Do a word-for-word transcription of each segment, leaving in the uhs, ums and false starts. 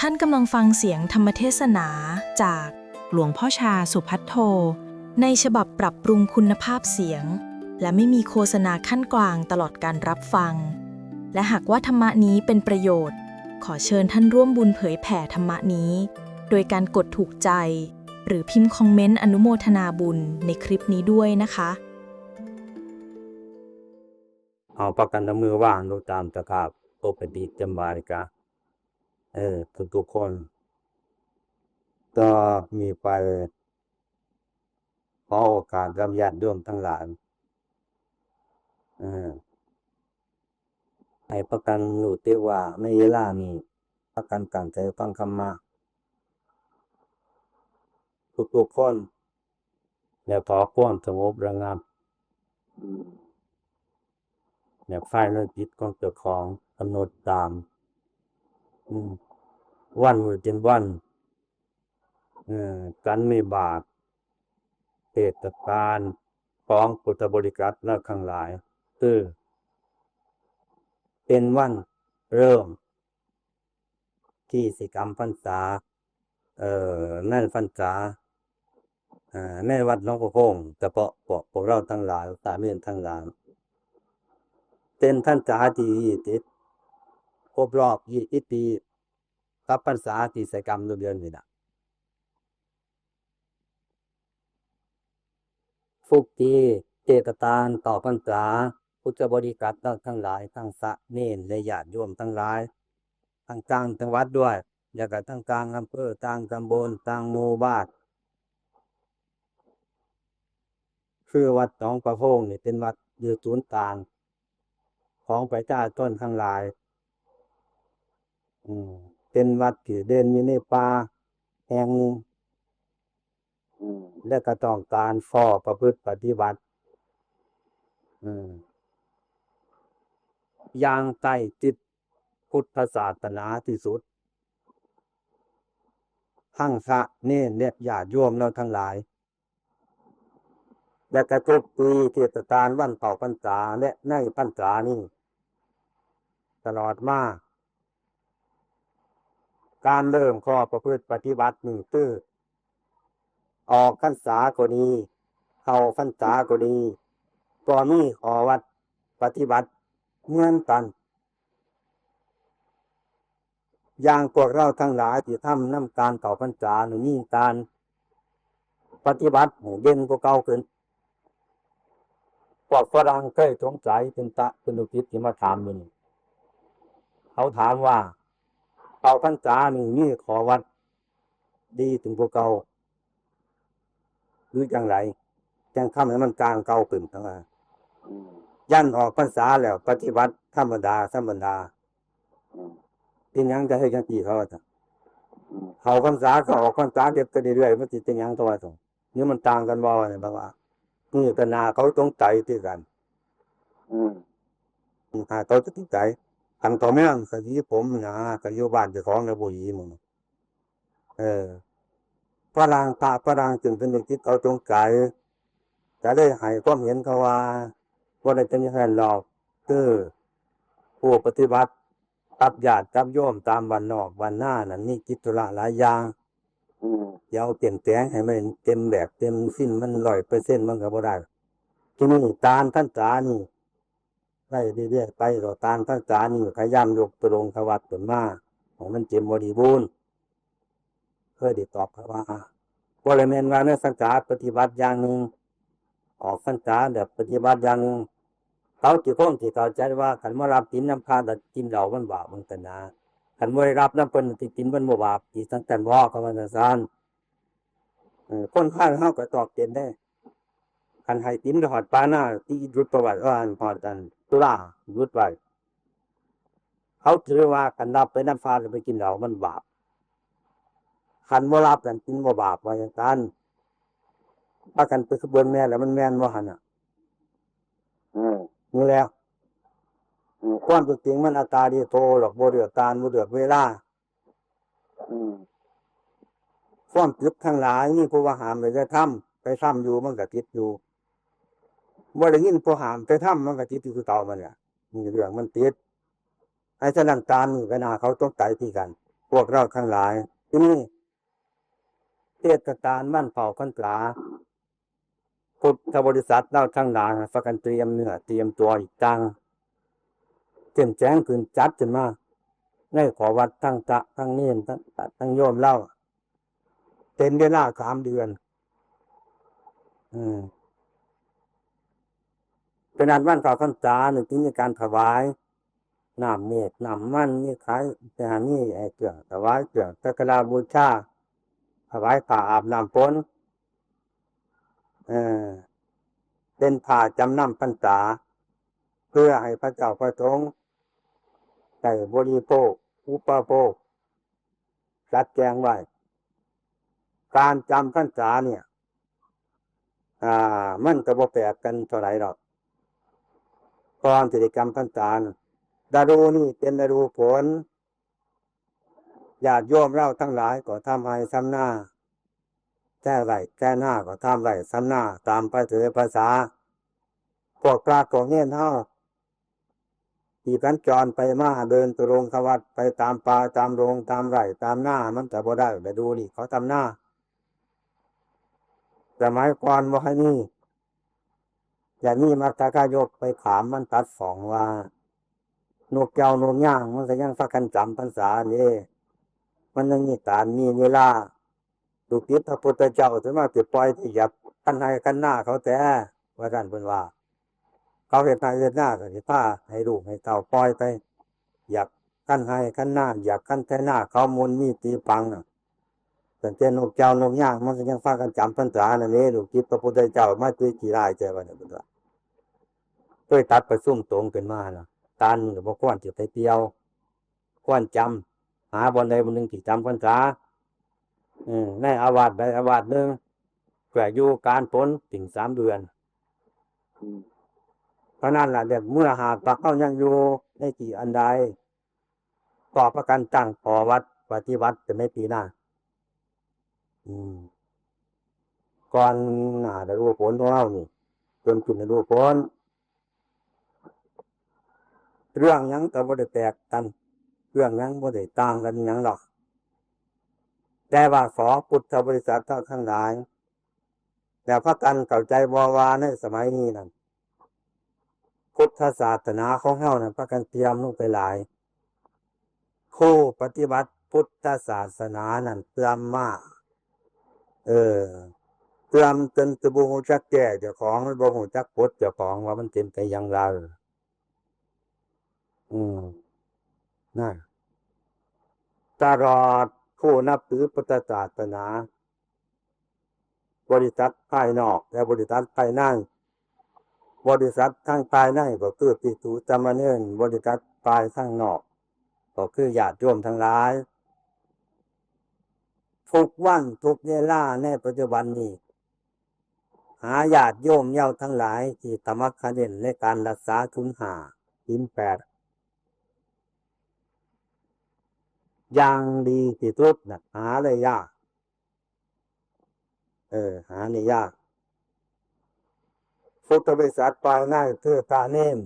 ท่านกำลังฟังเสียงธรรมเทศนาจากหลวงพ่อชาสุภัทโท ในฉบับปรับปรุงคุณภาพเสียง และไม่มีโฆษณาขั้นกลางตลอดการรับฟัง และหากว่าธรรมะนี้เป็นประโยชน์ ขอเชิญท่านร่วมบุญเผยแผ่ธรรมะนี้ โดยการกดถูกใจ หรือพิมพ์คอมเมนต์อนุโมทนาบุญในคลิปนี้ด้วยนะคะ เอาประกันมือว่างดูตามสภาพปกติจำบายกะ เออ ทุกๆคน ก็มีไปขอโอกาสกับญาติโยมทั้งหลาย เออ ให้ประกันรู้ติว่าในเวลานี้ประกันตั้งใจฟังธรรมะ ทุกๆคน แล้วขอความสงบระงับ อืม แบบภายในจิตของเจ้าของกำหนดตาม อืม วันนี้เป็นวัน เอ่อ กันมีบาตรเทศกาลของพุทธบริษัทเราทั้งหลาย คือ เป็นวันเริ่ม ที่สิกรรมพรรษา เอ่อ ในพรรษา อ่า ในวัดหนองประพงษ์ เฉพาะพวก พวกเราทั้งหลาย สามีทั้งหลาย เป็นพรรษาที่ยี่สิบ ครบรอบยี่สิบปี กับพรรษาที่ใส่กรรมเดือนนี้นะ ทุกปีเทศกาลเข้าพรรษา พุทธบริษัทเราทั้งหลาย ทั้งสามเณรและญาติโยมทั้งหลาย ทั้งต่างจังหวัดด้วย แล้วก็ทั้งต่างอำเภอ ต่างตำบล ต่างหมู่บ้าน คือวัดหนองประพงษ์นี่เป็นวัดอยู่ศูนย์กลางของประชาชนทั้งหลาย อืม เป็นวัดที่เด่นอยู่ในป่าแห่งหนึ่ง อืม และก็ต้องการข้อประพฤติปฏิบัติ อืม อย่างใกล้ชิดพุทธศาสนาที่สุด ทั้งพระเณรและญาติโยมเราทั้งหลาย และกระทุกปีเทศกาลวันเข้าพรรษาและในพรรษานี้ ตลอดมา การเริ่มข้อประพฤติปฏิบัตินี่คือ ออกพรรษาก็ดี เข้าพรรษาก็ดี ก็มีข้อวัดปฏิบัติเหมือนกัน อย่างพวกเราทั้งหลายที่ทำนำการเข้าพรรษานี่มีการปฏิบัติให้เด่นกว่าเก่าขึ้น พวกฝรั่งเคยสงสัยเป็นตะ เป็นลูกศิษย์ที่มาถามมื้อนี้ เขาถามว่า เข้าพรรษานี่มีข้อวัดดีถึงกว่าเก่า หรือจั่งใด จั่งทำให้มันต่างเก่าขึ้นทั้งหลาย อืม ยันออกพรรษาแล้วปฏิบัติธรรมดา ธรรมดา อืม เป็นหยังจะเฮ็ดจั่งซี้เขาว่าซั่น อืม เข้าพรรษาก็ออกพรรษาเฮ็ดไปเรื่อยๆ มันสิเป็นหยังเขาว่าซั่น นี่มันต่างกันบ่เนี่ย บางว่า นี่ก็น่าเขาสงสัยคือกัน อืม ถ้าเขาสงสัย คันเขาเมืองก็หวีผมนะ ก็อยู่บ้านเจ้าของแล้วบ่หวีมึง เออ ฝรั่ง พระฝรั่งซึ่งเป็นลูกศิษย์เขาสงสัย ก็เลยให้ความเห็นเขาว่า บ่ได้เป็นอย่างนั้นหรอก คือผู้ปฏิบัติกับญาติกับโยมตามบ้านนอกบ้านนานั่นมีกิจธุระหลายอย่าง อืม เดี๋ยวเปลี่ยนแปลงให้มันเต็มแบบเต็มสิ้น มันร้อยเปอร์เซ็นต์ มันก็บ่ได้ ทีนี้ตานพรรษานี่ ได้เรื่อยๆไป ก็ตานพรรษานี่พยายามยกตัวลงทวัดขึ้นมา ให้มันเต็มบริบูรณ์ เคยได้ตอบเขาว่า บ่ได้แม่นว่าในพรรษาปฏิบัติอย่างหนึ่ง ออกพรรษาแบบปฏิบัติอย่างหนึ่ง เขาสิคงสิเข้าใจว่าคันบ่รับศีลนำพระแล้วกินเหล้ามันบาป มันก็นะ คันบ่ได้รับนำเพิ่นสิกินมันบ่บาป สิจั่งซั่นบ่ เขาว่าจั่งซั่น เออ คนไทยเฮาก็ตอบเป็นเด้ คันให้ศีลฮอดปานาติหยุดประวัติ ว่าฮอดอันสุราหยุดไว้ เขาถือว่าคันรับไปนำพระแล้วไปกินเหล้ามันบาป คันบ่รับนั่นกินบ่บาป ว่าจั่งซั่น พากันไปเบิ่งแน่แล้วมันแม่นบ่หั่นน่ะ อืม นี่แหละ อืม ความเป็นจริงมันอัตตาดีโทหรอก บ่เลือกการ บ่เลือกเวลา อืม ความผิดทั้งหลาย มีผู้ว่าห้ามไว้อย่าทำ ไปทำอยู่มันก็ผิดอยู่ บ่ได้ยินผู้ห้ามไปทำมันก็ผิดอยู่คือเก่ามันแหละ นี่เรื่องมันผิด ไอ้ฉะนั้นตานนี่ก็น่าเขาสงสัยคือกัน พวกเราทั้งหลาย ที่นี่เทศกาลวันเข้าพรรษา พุทธบริษัทเราทั้งหลาย พากันเตรียมเนื้อเตรียมตัวอีกตั้ง เข้มแข็งขึ้น จัดขึ้นมา ในขอวัดทั้งพระทั้งเณร ทั้ง ทั้งโยมเรา เป็นเวลาสามเดือน อืม เป็นอันวันเข้าพรรษานี่ จึงมีการถวายน้ำเมกน้ำมัน มีขาย แต่มีไอ้เครื่องถวาย เครื่องสักการะบูชา ถวายผ้าอาบน้ำฝน เอ่อ เป็นผ้าจำนำพรรษา เพื่อให้พระเจ้าพระสงฆ์ได้บริโภค อุปโภค จัดแจงไว้ การจำพรรษาเนี่ย อ่า มันก็บ่แปลกกันเท่าไหร่ดอก ก่อนสิได้จำพรรษาน่ะ ฤดูนี้เป็นฤดูฝน ญาติโยมเราทั้งหลายก็ทำไร่ทำนา แก้ไร่แก้นาก็ทำไร่ทำนา ตามประเพณีภาษา พวกพระพวกเณรเฮา ที่สัญจรไปมา เดินทุดงควัตไปตามป่าตามดง ตามไร่ตามนา มันก็บ่ได้ฤดูนี้เขาทำนา สมัยก่อนบ่ให้มี อย่างนี้มัคคทายกไปถามมันตัดสองว่า นกแก้วนกย่างมันก็ยังพากันจำพรรษานี่ มันยังมีการมีเวลา ลูกศิษย์พระพุทธเจ้าสิมาสิปล่อยไปเหยียบคันไร่คันนาเขาแท้ ว่าซั่นเพิ่นว่า เขาเฮ็ดไร่เฮ็ดนาก็สิพาให้ลูกให้เต้าปล่อยไปเหยียบคันไร่คันนา เหยียบคันไถนาเขา มันมีที่ปังน่ะ ตั้งแต่นกแก้วนกย่างมันก็ยังพากันจำพรรษานั่นเด้ ลูกศิษย์พระพุทธเจ้ามาเจอขี้ร้ายแท้ ว่าซั่นเพิ่นว่า เคยตัดประชุมสงฆ์ขึ้นมาน่ะ การนี่ก็บ่ควรสิไปเที่ยว ควรจำ หาบ่อนใดบ่อนหนึ่งที่จำพรรษา เออ ในอาวาสใดอาวาสหนึ่ง เพื่ออยู่การฝนถึงสามเดือน อืม เท่านั้นล่ะ เดี๋ยวเมื่อหากว่าเฮายังอยู่ในที่อันใด ก็พากันตั้งขอวัดปฏิบัติกันในปีหน้า อืม ก่อนหน้าฤดูฝนของเรานี่ จนถึงฤดูฝน เรื่องหยังก็บ่ได้แตกกัน เรื่องหยังบ่ได้ต่างกันหยังดอก แต่ว่าขอพุทธบริษัททั้งหลาย แล้วพากันเข้าใจบ่ว่าในสมัยนี้นั่น พุทธศาสนาของเฮานั่นพากันเสื่อมลงไปหลาย ผู้ปฏิบัติพุทธศาสนานั่นเสื่อมมาก เออ เสื่อมจนสิบ่ฮู้จักแก้เจ้าของ มันบ่ฮู้จักปลดเจ้าของว่ามันเป็นไปอย่างไร อืม นั่น ตลอดผู้นับถือพุทธศาสนา บริษัทภายนอกและบริษัทภายใน บริษัททางภายในก็คือภิกษุสามเณร บริษัทฝ่ายทางนอก ก็คือญาติโยมทั้งหลาย ทุกวันทุกเวลาในปัจจุบันนี้ หาญาติโยมเฮาทั้งหลายที่สมัครเขย่นในการรักษาศีลห้า ศีลแปด อย่างดีที่สุดน่ะ หาได้ยาก เออ หาได้ยาก พุทธบริษัทภายในคือพระเณร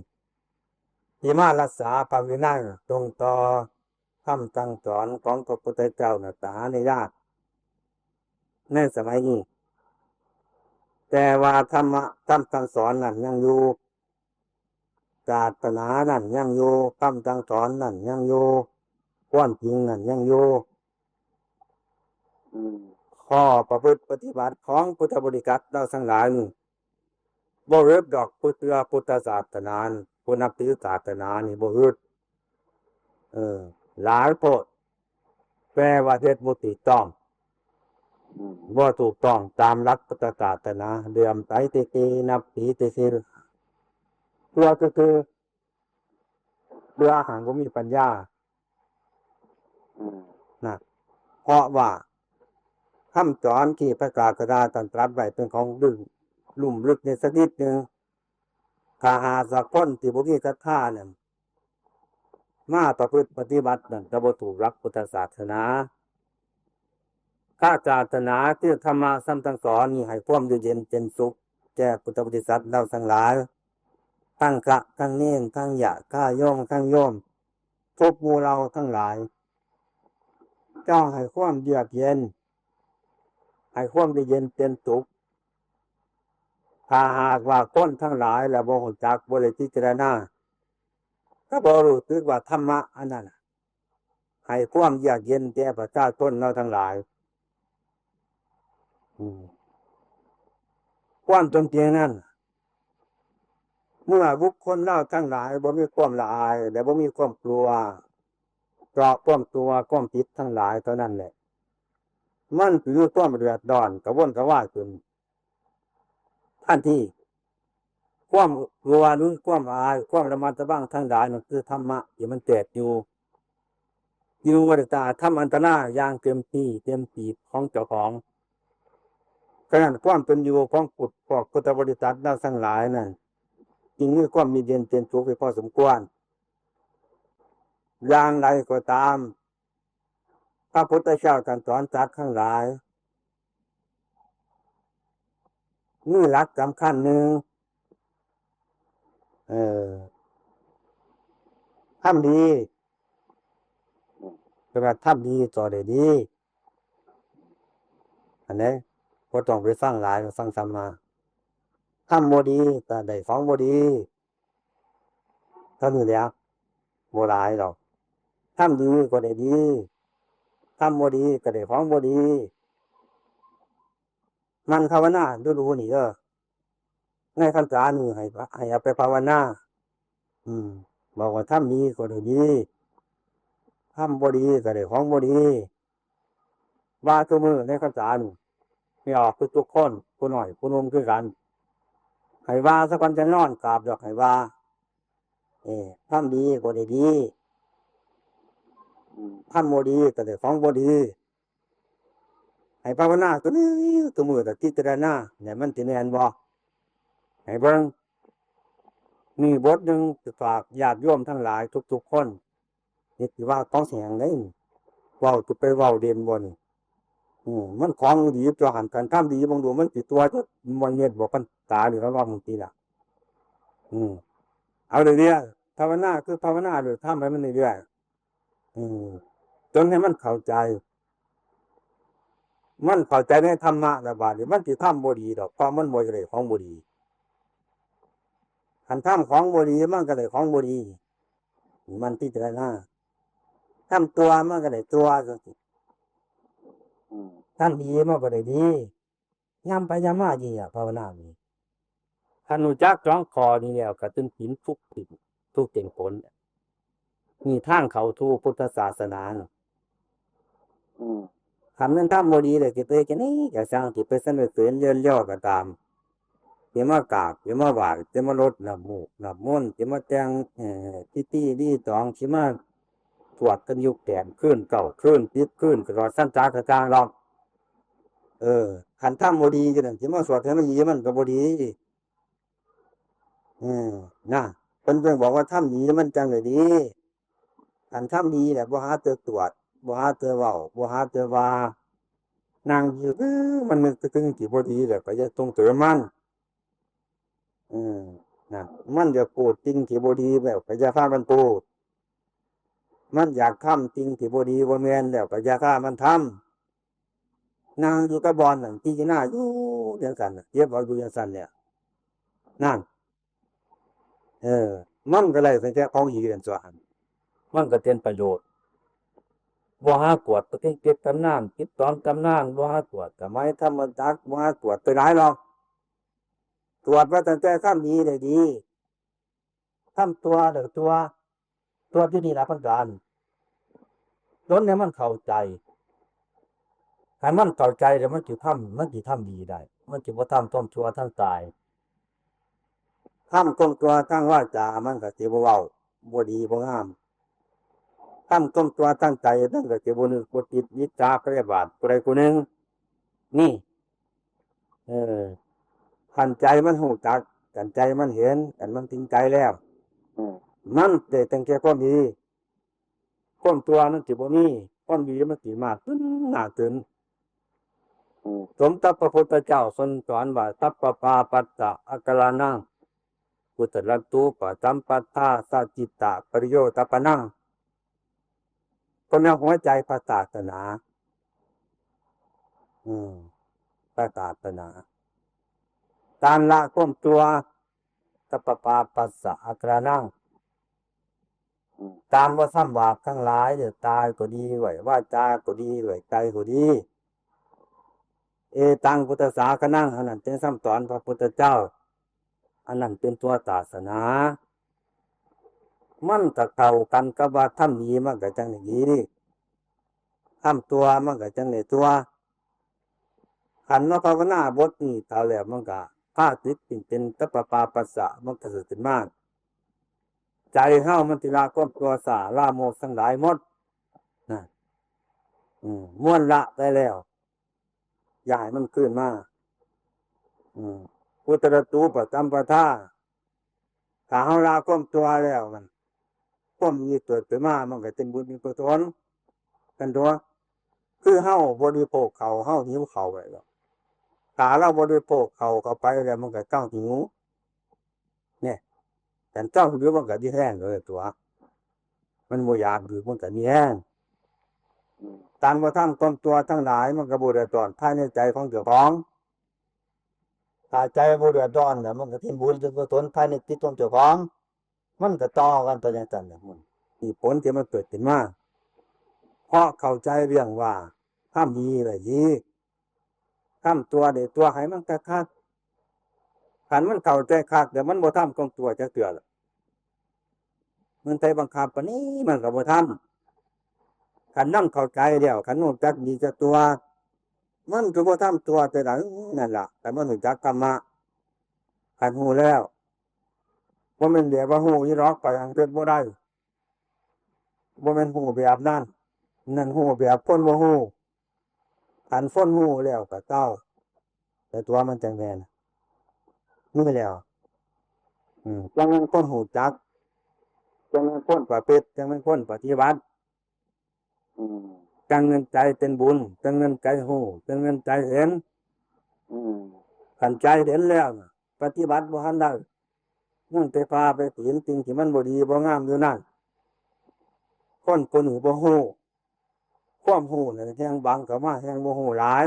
ที่มารักษาพระวินัยตรงต่อคำสั่งสอนของพระพุทธเจ้าน่ะ หาได้ยาก ในสมัยนี้ แต่ว่าธรรมะ คำสั่งสอนนั้นยังอยู่ ศาสนานั้นยังอยู่ คำสั่งสอนนั้นยังอยู่ ความจริงนั้นยังอยู่ อืม ข้อประพฤติปฏิบัติของพุทธบริษัทเราทั้งหลายนี่ บ่หลุดดอก ผู้เชื่อพุทธศาสนา ผู้นับถือศาสนานี่บ่หลุด เออ หลายโพด แปลว่าเฮ็ดบ่ถูกต้อง อืม บ่ถูกต้องตามหลักพุทธศาสนา เลื่อมใสซื่อๆ นับถือซื่อๆ เชื่อซื่อๆ เชื่อหังบ่มีปัญญา อืม นะ เพราะว่าคำสอนที่พระศาสดาตรัสไว้เป็นของลึก ลุ่มลึกในสักนิดหนึ่ง ถ้าหากว่าคนที่บ่มีศรัทธานั่น มาประพฤติปฏิบัตินั่นก็บ่ถูกหลักพุทธศาสนา พระศาสนาคือธรรมะคำสั่งสอนนี่ให้ความอยู่เย็นเป็นสุขแก่พุทธบริษัทเราทั้งหลาย ทั้งพระทั้งเณร ทั้งญาติโยม ทั้งโยม ทุกหมู่เหล่าทั้งหลาย เจ้าให้ความเยือกเย็น ให้ความเยือกเย็นเป็นสุข ถ้าหากว่าคนทั้งหลายแล้วบ่รู้จัก บ่ได้พิจารณา ก็บ่รู้สึกว่าธรรมะอันนั้นน่ะ ให้ความเยือกเย็นแก่ประชาชนเราทั้งหลาย อืม ความเป็นจริงนั้น เมื่อบุคคลเราทั้งหลายบ่มีความละอาย และบ่มีความกลัว เพราะความตัวความผิดทั้งหลายเท่านั้นแหละ มันสิมีความเดือดร้อนกระวนกระวายขึ้นทันที ความกลัวหรือความอาย ความระมัดระวังทั้งหลาย นั่นคือธรรมะที่มันแจกอยู่ อยู่ว่าจะทำอันตรายอย่างเต็มที่เต็มปีกของเจ้าของ ฉะนั้นความเป็นอยู่ของพุทธ พวกพุทธบริษัทเราทั้งหลายนั่น จึงมีความมีเย็นเป็นสุขไปพอสมควร อย่างไรก็ตาม พระพุทธเจ้าท่านสอนสัตว์ทั้งหลาย มีหลักสำคัญหนึ่ง เออ ทำดี แต่ว่าทำดีก็ได้ดี อันนี้บ่ต้องไปฟังหลาย ฟังธรรมะ ทำบ่ดีก็ได้ของบ่ดี เท่านี้แหละ บ่หลายดอก ทำดีก็ได้ดี ทำบ่ดีก็ได้ของบ่ดี หมั่นภาวนาดูๆ นี่เด้อ ในพรรษานี่ให้ ให้เอาไปภาวนา อืม บอกว่าทำดีก็ได้ดี ทำบ่ดีก็ได้ของบ่ดี ว่าทุกมื้อในพรรษานี่ ให้ออกทุกๆ คน ผู้น้อยผู้หนุ่มคือกัน ให้ว่าซะก่อนจะนอนกราบดอก ให้ว่า เออ ทำดีก็ได้ดี อืม ทำบ่ดีก็ได้ของบ่ดี ให้ภาวนาตัวนี้ตัวมื้อ แต่พิจารณาเนี่ย มันสิแม่นบ่ ให้เบิ่ง มีบทหนึ่งสิฝากญาติโยมทั้งหลายทุกๆ คน นี่สิว่าของแสงเด้ เว้าสิไปเว้าเด่นบ่นี่ อืม มันของดีตัวหัน กันทำดีบางดูมันสิตัวจะมันเม็ดบ่ พรรษานี่ เขาว่าบางทีล่ะ อืม เอาเรื่อยๆ ภาวนาคือภาวนาโดยทำให้มันเรื่อยๆ อืม จนให้มันเข้าใจ มันเข้าใจในธรรมะแล้วบาดนี้มันสิทำบ่ดีดอก เพราะมันบ่ได้ของบ่ดี คันทำของบ่ดีมันก็ได้ของบ่ดี มันพิจารณา ทำตัวมันก็ได้ตัวจังซี้ อืม ทำดีมันก็ได้ดี ย้ำไปย้ำมาอยู่อะ ภาวนานี่ คันรู้จักสองข้อนี้แล้ว ก็ถึงศีลทุกสิ่ง ทุกสิ่งผล มีทางเข้าสู่พุทธศาสนา อืม คันมันทำบ่ดีเลย สิไปจั่งใด๋ก็ช่าง สิไปสรรเสริญเยินยอก็ตาม สิมากราบ สิมาไหว้ สิมาลดน้ำมูกน้ำมนต์ สิมาแต่ง เอ่อ พิธีรีตอง สิมาสวดกันอยู่แปดคืน เก้าคืน สิบคืน ตลอดพรรษาก็ช่างดอก เออ คันทำบ่ดีจั่งนั้น สิมาสวดให้มันดี มันก็บ่ดี อืม นะ เพิ่นเพิ่งบอกว่าทำดีมันจั่งได้ดี คันทำดีแหละ บ่หาแต่ตรวจ บ่หาแต่เว้า บ่หาแต่ว่า นั่งอยู่ เออ มันนึกถึงสิ่งที่บ่ดีแล้ว ก็อย่าส่งเสริมมัน อืม นะ มันอยากพูดสิ่งที่บ่ดีแล้ว ก็อย่าพามันพูด มันอยากทำสิ่งที่บ่ดีบ่แม่นแล้ว ก็อย่าพามันทำ นั่งอยู่กับบ่อนนั่น พิจารณาอยู่จั่งซั่นน่ะ เก็บเอาอยู่จั่งซั่นเนี่ย นั่น เออ มันก็ได้ตั้งแต่ของดีนั่นตั่ว มันก็เป็นประโยชน์ บ่หากวดประเภทเจ็ดตำนาน สิบสองตำนาน บ่หากวดสมัยธรรมจักร บ่หากวดไปหลายหรอก ตรวจว่าตั้งแต่ทำดีได้ดี ทำตัวได้ตัว ตรวจอยู่นี่ล่ะ พันการ จนให้มันเข้าใจ ให้มันเข้าใจแล้วมันสิทำ มันสิทำดีได้ มันสิบ่ทำความชั่วทางกาย ทำความชั่วทางวาจา มันก็สิบ่เว้า บ่ดีบ่งาม ทำความชั่วทางใจ มันก็สิบ่นึกบ่คิดอิจฉาพยาบาทผู้ใดผู้หนึ่ง นี่ เออ คันใจมันรู้จัก คันใจมันเห็น คันมันถึงใจแล้ว อืม มันได้ตั้งแต่ความดี ความชั่วมันสิบ่มี ความดีมันสิมากขึ้น มากขึ้น อืม สมกับพระพุทธเจ้าทรงสอนว่า สัพพะปาปัสสะอาการานัง กุศลันตุปะสัมปทา สะจิตตะปริโยทัปปะนัง ก็แนวหัวใจพระศาสนา อืม พระศาสนา การละความชั่ว สัพพปาปัสสะอาการนัง อืม ตามว่าทำบาปทั้งหลาย ด้วยกายก็ดี ด้วยวาจาก็ดี ด้วยใจก็ดี เอตังพุทธสาสนัง อันนั้นเป็นคำสอนพระพุทธเจ้า อันนั้นเป็นตัวศาสนา มันก็เข้ากันกับว่าทำดีมันก็จั่งได้ดี ทำชั่วมันก็จั่งได้ชั่ว คันว่าภาวนาบทนี้เท่าแล้วมันก็พาจิตเป็นสัพพปาปัสสะ มันก็สิขึ้นมา ใจเฮามันสิละความชั่วช้า ละโมบทั้งหลายหมดนะ อืม ม้วนละไปแล้ว อย่าให้มันคืนมา อืม อุตตรตูปสัมปทา ถ้าเฮาละความชั่วแล้วมัน ความดีเกิดขึ้นมา มันก็เป็นบุญเป็นกุศลกันตัว คือเฮาบริโภคข้าว เฮาหิวข้าวไว้แล้ว ถ้าเราบริโภคข้าวเข้าไปแล้ว มันก็ต้องหิว เนี่ย แต่เจ้าหิวมันก็มีแฮงเลยตัว มันบ่อยากหิวมันก็มีแฮง อืม การบ่ทำความชั่วทั้งหลาย มันก็บ่เดือดร้อนภายในใจของเจ้าของ ถ้าใจบ่เดือดร้อนแล้ว มันก็เป็นบุญเป็นกุศลภายในจิตของเจ้าของ มันก็ต่อกันไปจั่งซั่นแหละ มัน นี่ผลที่มันเกิดขึ้นมา เพราะเข้าใจเรื่องว่าทำดีไว้ดี ทำชั่วได้ชั่ว ให้มันคักๆ คันมันเข้าใจคัก เดี๋ยวมันบ่ทำความชั่วจักเทื่อละ มันไปบังคับปานนี้มันก็บ่ทำ คันมันเข้าใจแล้ว คันรู้จักดีจักชั่ว มันก็บ่ทำชั่วแต่ละ นั่นล่ะ แต่มันรู้จักธรรมะ คันรู้แล้ว บ่แม่นแบบว่ารู้อยู่ดอก ไปทางเฮ็ดบ่ได้ บ่แม่นรู้แบบนั้น นั่นรู้แบบคนบ่รู้ คันคนรู้แล้วก็เซา แต่ตัวมันจั่งแม่น นี่แล้ว อืม จั่งแม่นคนรู้จัก จั่งแม่นคนประพฤติ จั่งแม่นคนปฏิบัติ อืม จั่งแม่นใจเป็นบุญ จั่งแม่นใจรู้ จั่งแม่นใจเห็น อืม คันใจเห็นแล้วน่ะ ปฏิบัติบ่ทันได้ ยังไปฝ่าไปฝืนสิ่งที่มันบ่ดีบ่งามอยู่นั่น คนผู้นี้บ่รู้ ความรู้นั่นแฮ่งบังเข้ามา แฮ่งบ่รู้หลาย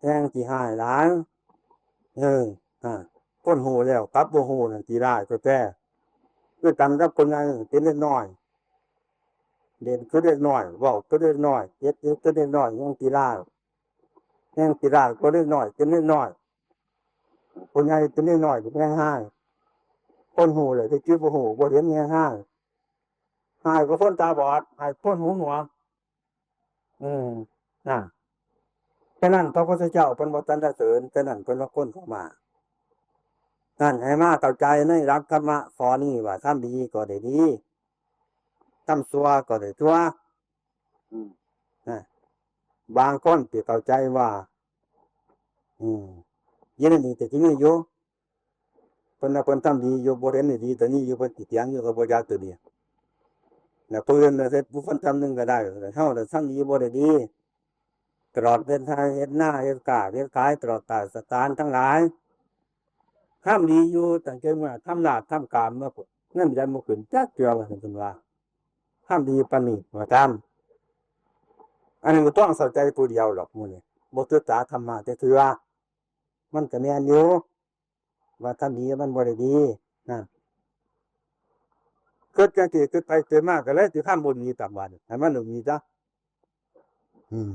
แฮ่งสิร้ายหลาย เออ อ่า คนรู้แล้วกลับบ่รู้นั่นสิร้ายแท้ๆ คือกันกับคนใหญ่เป็นเด็กน้อย เล่นคือเด็กน้อย เว้าคือเด็กน้อย เฮ็ดคือเด็กน้อย แฮ่งสิร้าย แฮ่งสิร้ายกว่าเด็กน้อย เป็นเด็กน้อย คนใหญ่เป็นเด็กน้อย แฮ่งร้าย คนรู้แล้วสิบ่รู้ บ่เห็นแฮ่งร้าย ร้ายกว่าคนตาบอด ร้ายคนหูหนวก อืม น่ะ ฉะนั้นพระพุทธเจ้าเพิ่นบ่สรรเสริญ ฉะนั้นเพิ่นว่าคนเข้ามา นั่นให้มาเข้าใจในหลักธรรมะข้อนี้ว่าทำดีก็ได้ดี ทำชั่วก็ได้ชั่ว อืม นะ บางคนสิเข้าใจว่า อืม อยู่ในนี้แต่ที่มีอยู่ เพิ่นน่ะเพิ่นทำดีอยู่ บ่เห็นนี่ดี แต่นี่อยู่ เพิ่นสิเถียงอยู่ก็บ่อยากตัวดี แล้วผู้อื่นน่ะเฮ็ดผู้เพิ่นทำหนึ่งก็ได้ แต่เฮาน่ะทำดีบ่ได้ดี ตลอดเฮ็ดไร่เฮ็ดนา เฮ็ดค้าเฮ็ดขาย ตลอดตายสถานทั้งหลาย ทำดีอยู่ ตั้งแต่เมื่อทำลาภทำกามมาพุ้น เงินเดือนบ่ขึ้นจักเทื่อ ว่าซั่นเพิ่นว่า ทำดีปานนี้ ว่าซั่น อันนี้บ่ต้องเข้าใจผู้เดียวหรอกหมู่นี้ บ่ศึกษาธรรมะจักเทื่อ มันก็แม่นอยู่ ว่าทำดีมันบ่ได้ดีนะ คิดจั่งซี้ คิดไปคิดมาก็เลยสิทำบุญดีตามวัน ให้มันดีซะ อืม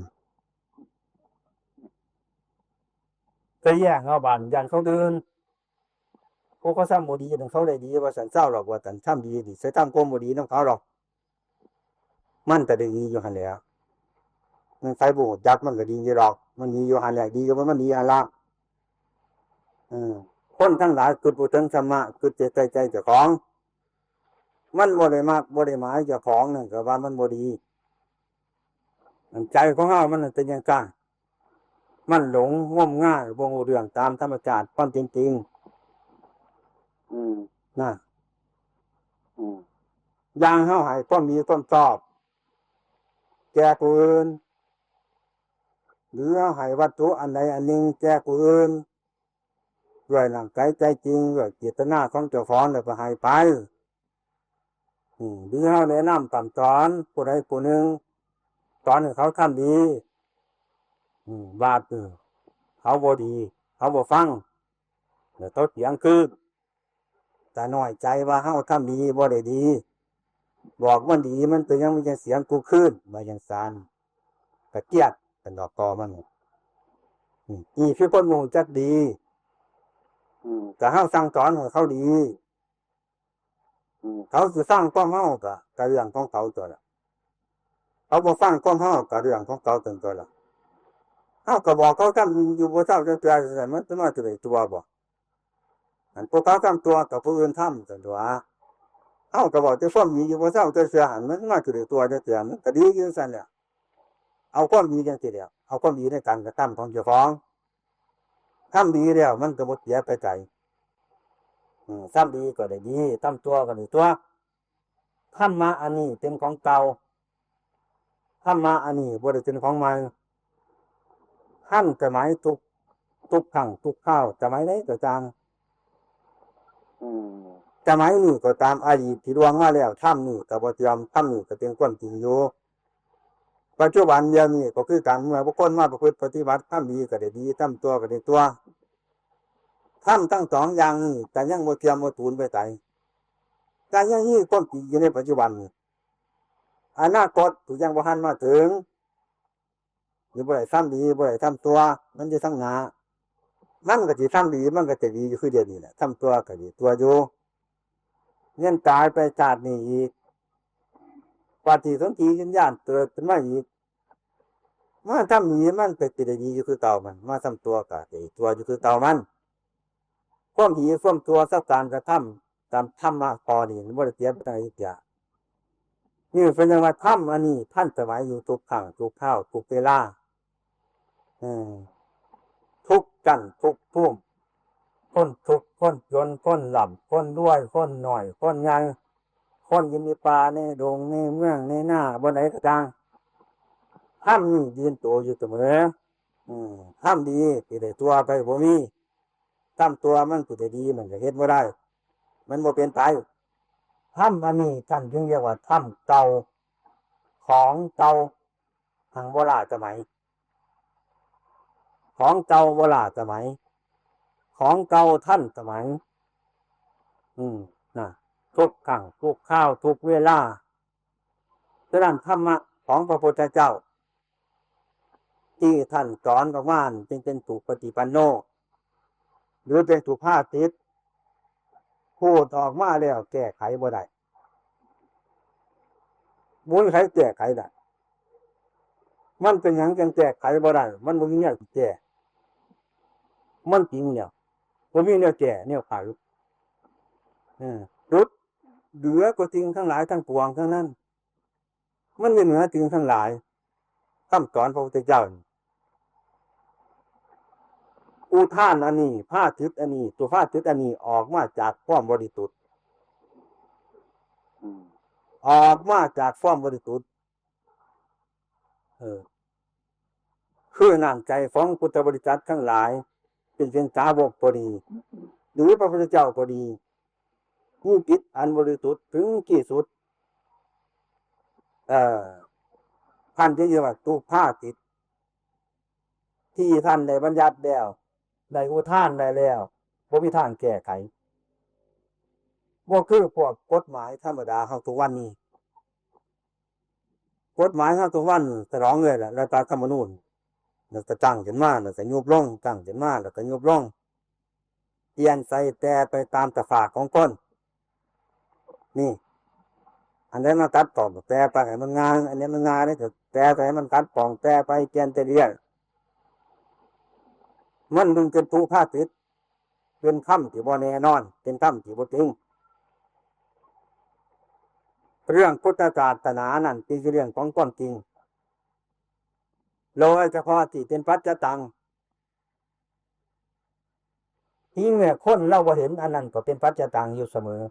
ไปแย่งเอาบ้านย่านเขาอื่น ผู้เขาทำบ่ดีนั่นเขาได้ดี ว่าซั่น เซาดอก ว่าซั่น ทำดีนี่ ใส่ทำความบ่ดีนำเขาดอก มันก็ได้ดีอยู่หั่นแหละ มันไผบ่รู้จักมันก็ดีอยู่ดอก มันดีอยู่หั่นแหละ ดีก็ว่ามันดีหั่นละ เออ คนทั้งหลายคิดบ่ถึงธรรมะ คิดแต่ใจ ใจเจ้าของ มันบ่ได้มัก บ่ได้หมายเจ้าของนั่นก็ว่ามันบ่ดี อันใจของเฮามันเป็นจั่งซั่น มันหลงงมงาย บ่รู้เรื่องตามธรรมชาติความเป็นจริง อืม นะ อืม อย่างเฮาให้ความดีความชอบแก่ผู้อื่น หรือเฮาให้วัตถุอันใดอันหนึ่งแก่ผู้อื่น ด้วยร่างกายใจจริง ด้วยเจตนาของเจ้าของ แล้วก็ให้ไป อืม หรือเฮาแนะนำพร่ำสอนผู้ใดผู้หนึ่ง สอนให้เขาทำดี อืม บาด เออ เขาบ่ดี เขาบ่ฟัง แล้วเขาเถียงคืน แต่น้อยใจว่าเฮาทำดีบ่ได้ดี บอกมันดี มันเป็นหยังมันจังเถียงกูคืน ว่าจังซั่น ก็เกลียดกันดอกกอมัน อืม อีกคือคนบ่รู้จักดี อืม ก็เฮาสั่งสอนให้เขาดี อืม เขาสิฟังความเฮาก็ ก็เรื่องของเขาตัวละ เขาบ่ฟังความเฮาก็เรื่องของเขาตัวละ เฮาก็บอกเขาทำอยู่บ่เซาจักเทื่อ มันสิมาสิได้ตัวบ่ อันพวกเขาทำตัวกับผู้อื่นทำซั่นตัว เฮาก็บอกแต่ความดีอยู่บ่เซาจักเทื่อ หั้นมันมาสิได้ตัวจักเทื่อ มันก็ดีอยู่ซั่นแหละ เอาความดีจังซี่แหละ เอาความดีในการกระทำของเจ้าของ ทำดีแล้วมันก็บ่เสียไปไส อืม ทำดีก็ได้ดี ทำชั่วก็ได้ชั่ว ธรรมะอันนี้เป็นของเก่า ธรรมะอันนี้บ่ได้เป็นของใหม่ ทันสมัยทุก ทุกครั้งทุกคราว สมัยใดก็ตาม อืม สมัยนี้ก็ตาม อดีตที่ล่วงมาแล้ว ธรรมนี้ก็บ่เสื่อม ธรรมนี้ก็เป็นความจริงอยู่ ปัจจุบันเดี๋ยวนี้ก็คือกัน เมื่อบุคคลมาประพฤติปฏิบัติ ทำดีก็ได้ดี ทำชั่วก็ได้ชั่ว ธรรมทั้งสองอย่างนี้ก็ยังบ่เสื่อมบ่สูญไปไส ก็ยังมีความจริงอยู่ในปัจจุบันนี้ อนาคตผู้ยังบ่ทันมาถึง อยู่บ่ได้ทำดี บ่ได้ทำชั่ว มันอยู่ทางหน้า มันก็สิทำดี มันก็จะดีอยู่คือเดี๋ยวนี้แหละ ทำชั่วก็ดีชั่วอยู่ ยังตายไปชาตินี้อีก ปฏิสนธิวิญญาณเกิดขึ้นมาอีก มาทำดีมันก็สิได้ดีอยู่คือเก่ามัน มาทำชั่วก็สิได้ชั่วอยู่คือเก่ามัน ความดีความชั่วสักการกระทำตามธรรมะข้อนี้มันบ่ได้เสียไปทางใดเสีย นี่เป็นจั่งว่าธรรมอันนี้ทันสมัยอยู่ทุกครั้งทุกคราวทุกเวลา เออ ทุกชั้นทุกภูมิ คนทุกข์คนจน คนร่ำคนรวย คนน้อยคนใหญ่ คนอยู่ในป่าในดงในเมืองในนาบ่อนใดก็ตาม ธรรมนี่ยืนโตอยู่เสมอ อืม ธรรมดีสิได้ชั่วไปบ่มี ธรรมชั่วมันสิได้ดีมันก็เฮ็ดบ่ได้ มันบ่เป็นไป ธรรมอันนี้ท่านจึงเรียกว่าธรรมเก่า ของเก่า หังบ่ล้าสมัย ของเก่าบ่ล้าสมัย ของเก่าทันสมัย อืม นะ ทุกครั้งทุกคราวทุกเวลา ฉะนั้นธรรมะของพระพุทธเจ้า ที่ท่านสอนออกมาจึงเป็นสุปฏิปันโน หรือเป็นสุภาษิต พูดออกมาแล้วแก้ไขบ่ได้ บ่มีใครแก้ไขได้ มันเป็นหยังจังแก้ไขบ่ได้ มันบ่มีแนวสิแก้ มันจริงแล้ว บ่มีแนวแก้แนวไข เออ สุดเหนือกว่าสิ่งทั้งหลายทั้งปวงทั้งนั้น มันอยู่เหนือสิ่งทั้งหลาย คำสอนพระพุทธเจ้านี่ อุทานอันนี้ ภาษิตอันนี้ สุภาษิตอันนี้ออกมาจากความบริสุทธิ์ อืม ออกมาจากความบริสุทธิ์ เออ คือน้ำใจของพุทธบริษัททั้งหลาย เป็นเป็นสาวกก็ดี หรือพระพุทธเจ้าก็ดี มีจิตอันบริสุทธิ์ถึงที่สุด เอ่อ ท่านจะเรียกว่าสุภาษิต ที่ท่านได้บัญญัติแล้ว ได้อุทานได้แล้ว บ่มีทางแก้ไข บ่คือพวกกฎหมายธรรมดาเฮาทุกวันนี้ กฎหมายเฮาทุกวันสนองเลยแหละ รัฐธรรมนูญ แล้วก็ตั้งขึ้นมา แล้วก็ยุบลง ตั้งขึ้นมา แล้วก็ยุบลง เปลี่ยนใส่แต่ไปตามสภาพของคน นี่ อันใดมันขัดข้องก็แก้ไปให้มันง่าย อันใดมันง่ายนี่ก็แก้ไปให้มันขัดข้อง แก้ไปเปลี่ยนไปเรื่อย มันจึงเป็นสุภาษิต เป็นคำที่บ่แน่นอน เป็นคำที่บ่จริง เรื่องพุทธศาสนานั่นเป็นเรื่องของความจริง โดยเฉพาะที่เป็นปัจจตัง ที่แม้คนเราบ่เห็น อันนั้นก็เป็นปัจจตังอยู่เสมอ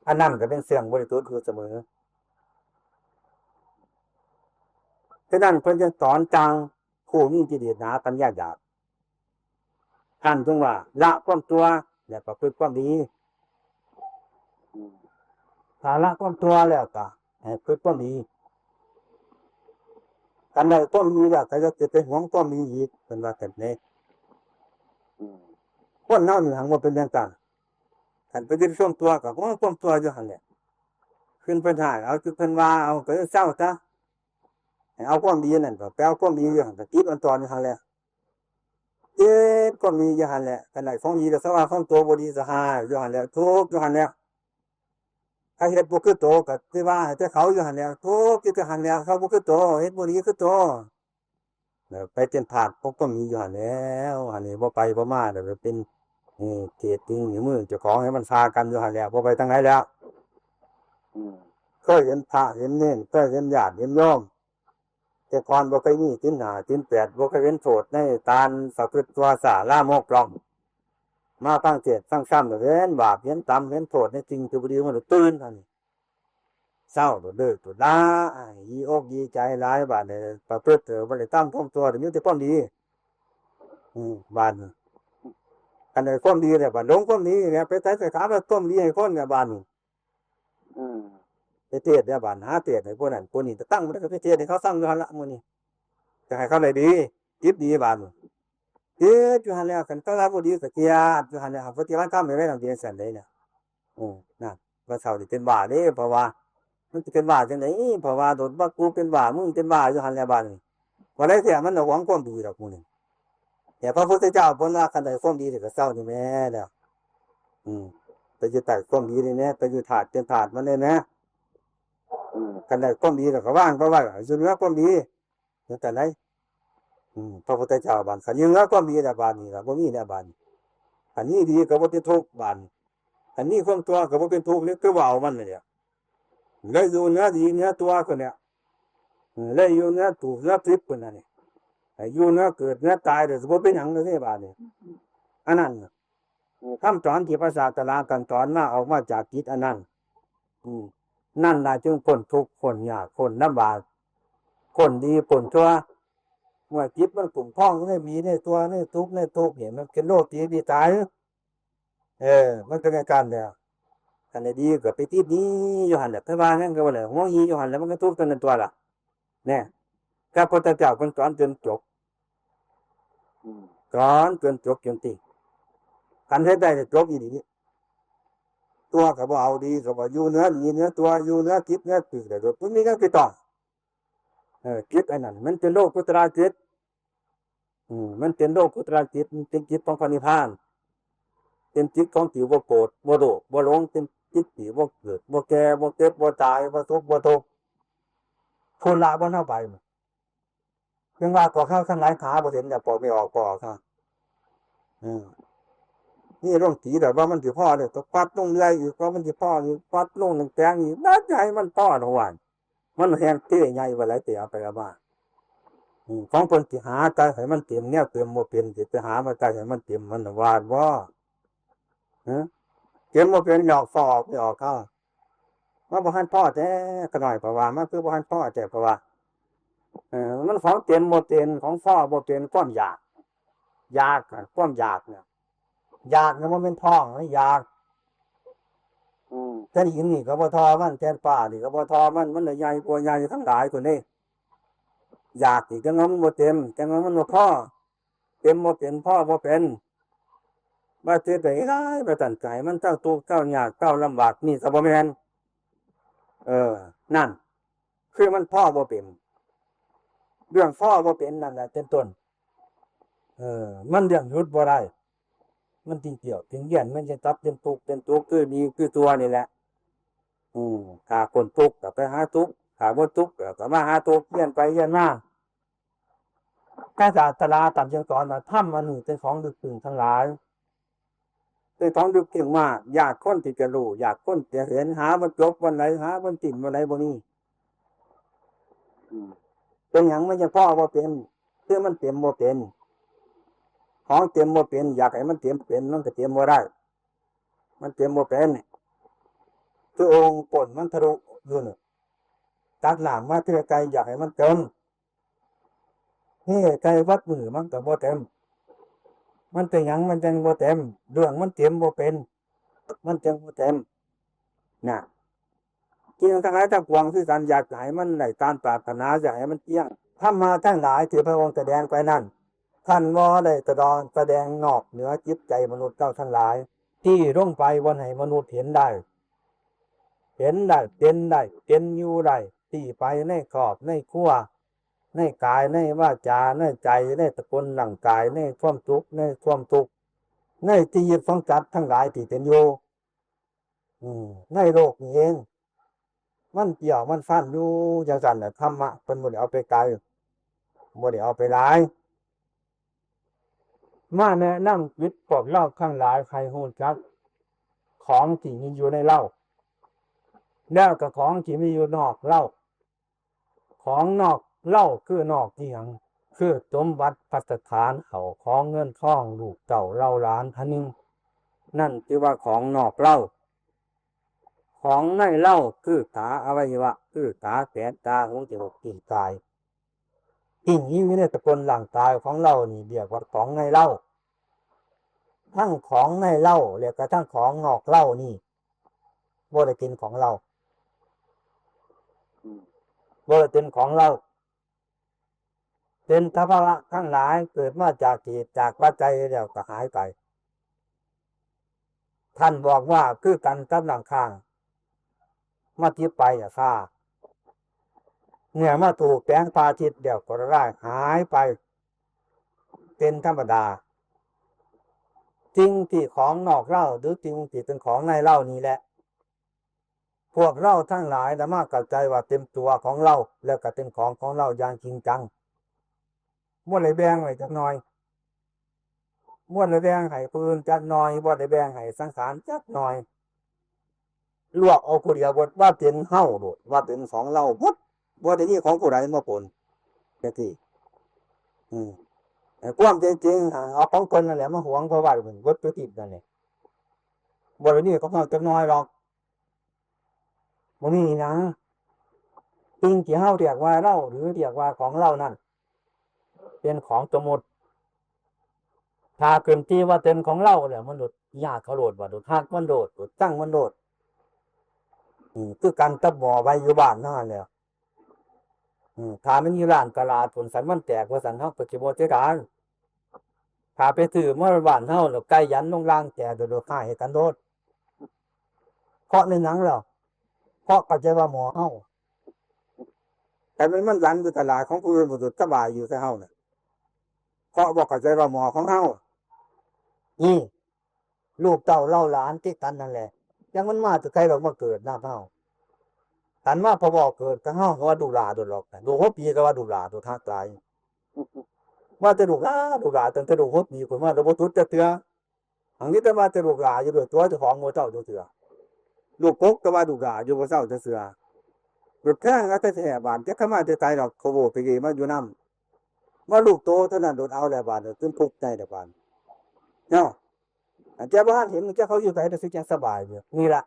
อันนั้นก็เป็นเสื่องบริสุทธิ์อยู่เสมอ ฉะนั้นเพิ่นจึงสอนจังผู้มีกิเลสหนาปัญญาหยาบ ท่านจึงว่าละความชั่ว และประพฤติความดี อืม ถ้าละความชั่วแล้วก็ให้คิดความดี คันได้ความดีแล้วก็อย่าสิไปหวงความดีอีก เพิ่นว่าจั่งซี้ อืม คนเฮานี่หั้นบ่เป็นจั่งซั้น คันไปยึดความชั่วก็หวงความชั่วอยู่หั่นแหละ ขึ้นไปถ่ายเอาคือเพิ่นว่าเอาก็เซาซะ ให้เอาความดีนั่นก็ไปเอาความดีอยู่หั่น ก็ติดอ่อนตอนอยู่หั่นแหละ ติดความดีอยู่หั่นแหละ คันได้ของดีก็สะว่าของตัวบ่ดีสะหาอยู่หั่นแหละ ทุกข์อยู่หั่นแหละ ถ้าเฮ็ดบ่คือโตก็สิว่าให้แต่เขาอยู่หั่นแหละ ทุกข์อยู่แต่หั่นแหละ เขาบ่คือโต เฮ็ดบ่ดีคือโต แล้วไปเป็นทาสของความดีอยู่หั่นแหล้ว อันนี้บ่ไปบ่มา แล้วไปเป็น เออ เขตติงอยู่มือเจ้าของให้มันซากันอยู่หั่นแหละ บ่ไปทางไหนแล้ว อืม เคยเห็นพระเห็นเณร เคยเห็นญาติเห็นโยม แต่ก่อนบ่เคยมีศีลห้าศีลแปด บ่เคยเห็นโทษในการประพฤติตัวสาลามกหรอก มาฟังเทศน์ฟังธรรมแล้วเห็นบาปเห็นกรรม เห็นโทษในสิ่งที่บ่ดี มันตื่นทันที เซาโลด เลิกโลด ละอาย ดีอกดีใจหลาย บาดนี้ประพฤติ เออ บ่ได้ทำความชั่ว แต่มีแต่ความดี อืม บาดนี้ คันได้ความดีแล้ว บาดหลงความดีแล้ว ไปไสไปถามว่าความดีให้คนเนี่ย บาดนี้ อืม ไปเทศน์เนี่ย บาดหาเทศน์ให้ผู้นั้นผู้นี้ แต่ตั้งบ่ได้ก็ไปเทศน์ให้เขาฟังอยู่หั่นละ มื้อนี้ จะให้เขาได้ดี จิตดี บาดนี้ เทศน์อยู่หั่นแล้ว คันเขาว่าบ่ดีก็เทศน์อยู่หั่นแล้ว ปฏิบัติธรรมให้ไว้นำเดียวซั่นเด้เนี่ย อืม นั่น ว่าเฒ่านี่เป็นบ้าเด้ เพราะว่า มันสิเป็นบ้าจั่งใด เพราะว่าโดนว่ากูเป็นบ้า มึงเป็นบ้าอยู่หั่นแหละ บาดนี้ บ่ได้แท้ มันหวังความดีดอกหมู่นี้ แต่พระพุทธเจ้าเพิ่นว่า คันได้ความดีแล้วก็เซานี่แหมแล้ว อืม ไปอยู่ใต้ความดีนี่แหม ไปอยู่ธาตุเป็นธาตุมันนี่แหม อืม คันได้ความดีแล้วก็วางไปไว้ อยู่เหนือความดี จั่งใด อืม พระพุทธเจ้า บาดคันอยู่เหนือความดีแล้ว บาดนี้ล่ะ บ่มีแล้ว บาดนี้ คันมีดีก็บ่เป็นทุกข์ บาดนี้ คันมีความชั่วก็บ่เป็นทุกข์ นี่คือว่าเอามันนั่นแหละ เลยอยู่เหนือดีเหนือชั่วคนเนี่ย เออ เลยอยู่เหนือถูกเหนือผิดคนนั่นนี่ ให้อยู่เหนือเกิดเหนือตาย เดี๋ยวสิบ่เป็นหยังเลย บาดนี้ อันนั้นน่ะ เออ คำสอนที่พระศาสดาท่านสอนมา ออกมาจากจิตอันนั้น อืม นั่นล่ะจึงพ้นทุกข์ พ้นยาก พ้นลำบาก พ้นดี พ้นชั่ว เมื่อจิตมันกุ้มพองในมีในชั่ว ในสุขในทุกข์นี่ มันเป็นโลกีวิสัย เออ มันเป็นจั่งซั้นแหละ คันได้ดีก็ไปติดหนี้อยู่หั่นแหละ ไปว่าหยังก็บ่ได้ ห่วงหนี้อยู่หั่นแหละ มันก็ทุกข์เท่านั้นตั๊วล่ะ แน่ พระพุทธเจ้าเพิ่นสอนจนจบ อืม สอนจนจบจั่งซี้ คันเฮ็ดได้ก็จบอีหลี ชั่วก็บ่เอา ดีก็บ่ อยู่เหนือดีเหนือชั่ว อยู่เหนือผิดเหนือถูก แล้วบ่มีหยังสิต้อง เออ จิตอันนั้นมันเป็นโลกุตระจิต อืม มันเป็นโลกุตระจิต มันเป็นจิตของพระนิพพาน เป็นจิตของที่บ่โกรธ บ่โลภ บ่หลง เป็นจิตที่บ่เกิด บ่แก่ บ่เจ็บ บ่ตาย บ่สุข บ่ทุกข์ พุ้นละบ่เฮาไป เพียงว่าพวกเฮาทั้งหลายหาบ่เห็น อย่าปอกไม่ออกปอกเฮา เออ นี่โรงสีแบบว่ามันสิพอเด้อ ก็ปัดลงเรื่อยอีก ว่ามันสิพออีก ปัดลงแปลงอีก นัดให้มันพอเถาะว่า มันแฮงเตใหญ่ว่าหลายเตเอาไปเอามา อืม ของเพิ่นสิหาใส่ให้มันเต็ม แนวเต็มบ่เป็น สิไปหามาใส่ให้มันเต็ม มันว่าบ่ ฮะ เต็มบ่เป็น หยอกฟอกไม่ออกเขา มันบ่ทันพอแท้ ขะน้อย เพราะว่ามันคือบ่ทันพอแท้ เพราะว่า เออ มันของเต็มบ่เป็น ของพอบ่เป็น ความอยาก อยากอะ ความอยากเนี่ย อยากเนี่ยมันเป็นท้องนะ อยาก อืม แท่นหินนี่ก็บ่ทอมัน แท่นฟ้านี่ก็บ่ทอมัน มันเลยใหญ่กว่าใหญ่ทั้งหลายคนนี้ อยากอีกจังว่ามันบ่เต็ม จังว่ามันบ่พอ เต็มบ่เป็น พอบ่เป็น ว่าสิไปหลายไปตันใจ มันเจ้าทุกข์เจ้ายากเจ้าลำบาก นี่ก็บ่แม่น เออ นั่น คือมันพอบ่เป็น เรื่องพอบ่เป็นนั่นแหละเป็นต้น เออ มันเรื่องหยุดบ่ได้ มันติงเกี่ยวติงเยียน มันจะตับเป็นทุกข์เป็นทุกข์ คือดีคือตัวนี่แหละ อืม ถ้าคนทุกข์ก็ไปหาทุกข์ ถ้าบ่ทุกข์ก็มาหาทุกข์ เยียนไปเยียนมา พระศาสดาตรัสยังสอนว่า ธรรมอันนี้เป็นของลึกซึ้งทั้งหลาย เป็นของลึกซึ้งมาก อยากคนที่จะรู้ อยากคนจะเห็น หามันจบวันไหน หามันสิ้นวันไหนบ่มี อืม เป็นหยังมันยังพอบ่เป็น คือมันเต็มบ่เป็น ของเต็มบ่เป็น อยากให้มันเต็มเป็น มันก็เต็มบ่ได้ มันเต็มบ่เป็น คือองค์ก้นมันทะลุอยู่นี่ ตักน้ำมาเทใส่ อยากให้มันเต็ม เทใส่วัดมือมันก็บ่เต็ม มันเป็นหยังมันจังบ่เต็ม เรื่องมันเต็มบ่เป็น มันจังบ่เต็ม น่ะ สิ่งทั้งหลายทั้งปวงคือกัน อยากให้มันได้ตามปรารถนา อยากให้มันเที่ยง ธรรมะทั้งหลายที่พระองค์แสดงไปนั้น ท่านบ่ได้แสดง แสดงนอกเหนือจิตใจมนุษย์เจ้าทั้งหลาย ที่ลงไปบ่ให้มนุษย์เห็นได้ เห็นได้ เป็นได้ เป็นอยู่ได้ ที่ไปในครอบในครัว ในกาย ในวาจา ในใจ ในสกุลร่างกาย ในความสุข ในความทุกข์ ในที่ยึดของสัตว์ทั้งหลายที่เป็นอยู่ อืม ในโลกนี้เอง มันเกี่ยวมันฟันอยู่จังซั่นแหละ ธรรมะเพิ่นบ่ได้เอาไปไกล บ่ได้เอาไปหลาย มาแนะนำจิตพวกเราทั้งหลายให้รู้จักของที่มีอยู่ในเรา แล้วก็ของที่มีอยู่นอกเรา ของนอกเราคือนอกอีหยัง คือสมบัติภัสถานเข้าของเงินทองลูกเต้าเหล่าหลานอันหนึ่ง นั่นคือว่าของนอกเรา ของในเราคือตาอวัยวะ คือตาแขนตาหูจมูกลิ้นกาย สิ่งนี้อยู่ในสกุลร่างกายของเรานี่เรียกว่าของในเรา ทั้งของในเราและก็ทั้งของนอกเรานี่บ่ได้เป็นของเรา อืม บ่ได้เป็นของเรา เป็นสภาวะทั้งหลายเกิดมาจากเหตุจากปัจจัยแล้วก็หายไป ท่านบอกว่าคือกันกับน้ำค้าง มาทิพย์ไปอย่าซ่า เมื่อมาถูกแสงพระอาทิตย์แล้วก็ละลายหายไป เป็นธรรมดา สิ่งที่ของนอกเราหรือสิ่งที่เป็นของในเรานี่แหละ พวกเราทั้งหลายละมาเข้าใจว่าเป็นตัวของเรา แล้วก็เป็นของของเราอย่างจริงจัง บ่ได้แบ่งไว้จักหน่อย บ่ได้แบ่งให้ผู้อื่นจักหน่อย บ่ได้แบ่งให้สังขารจักหน่อย รวบเอาผู้เดียวหมด ว่าเป็นเฮาโลด ว่าเป็นของเราหมด บ่ได้มีของผู้ใดมาปน จังซี่ อืม แต่ความจริงๆ เอาของเพิ่นนั่นแหละมาหวง เพราะว่าเพิ่นเบิดตัวติดนั่นแหละ บ่ได้มีของเฮาจักหน่อยหรอก บ่มีนะ สิ่งที่เฮาเรียกว่าเรา หรือเรียกว่าของเรานั่น เป็นของสมมุติ ถ้าขึ้นที่ว่าเป็นของเราแล้ว มันโลดยากเขาโลด ว่าโลดฮักมันโลด โลดจังมันโลด อืม คือกันกับหม้อไว้อยู่บ้านเฮานั่นแหละ อืม ถ้ามันอยู่ร้านตลาดพุ้น สันมันแตกว่าสัน เฮาก็สิบ่เสียดาย ถ้าไปซื้อมาบ้านเฮาแล้วไก่หยันลงรางแตก โดดๆ หายกันโลด เพราะในหยังแล้ว เพราะเข้าใจว่าหม้อเฮา แต่มัน มันหยันอยู่ตลาดของผู้อื่น มันก็สบายอยู่แต่เฮาน่ะ เพราะบ่เข้าใจว่าหม้อของเฮา นี่ ลูกเต้าเหล่าหลานติดกันนั่นแหละ ยังมันมาแต่ไกลดอกมาเกิดนำเฮา คันมาพอบอกเกิดกับเฮาก็ว่าลูกหลานโดดหรอก ลูกหกปีก็ว่าลูกหลานโดดฮักหลาย ว่าแต่ลูกหลาน ลูกหลาน ตั้งแต่ลูกหกปีพุ้นมา เราบ่จุดจักเทื่อ อันนี้แต่ว่าแต่ลูกหลานอยู่โดดตัวเจ้าของบ่เซาจักเทื่อ ลูกกกก็ว่าลูกหลานอยู่บ่เซาจักเทื่อ ลูกแพงก็แท้ๆ บาดจักเข้ามาแต่ไกลดอก เขาโบไปเกมาอยู่นำ ว่าลูกโตเท่านั้นโดดเอาแล้วบาด จนทุกข์ใจแล้วบาด เนาะ อันเจ้าบ้านเห็นเจ้าเขาอยู่ไส แต่สิจังสบายอยู่ นี่ล่ะ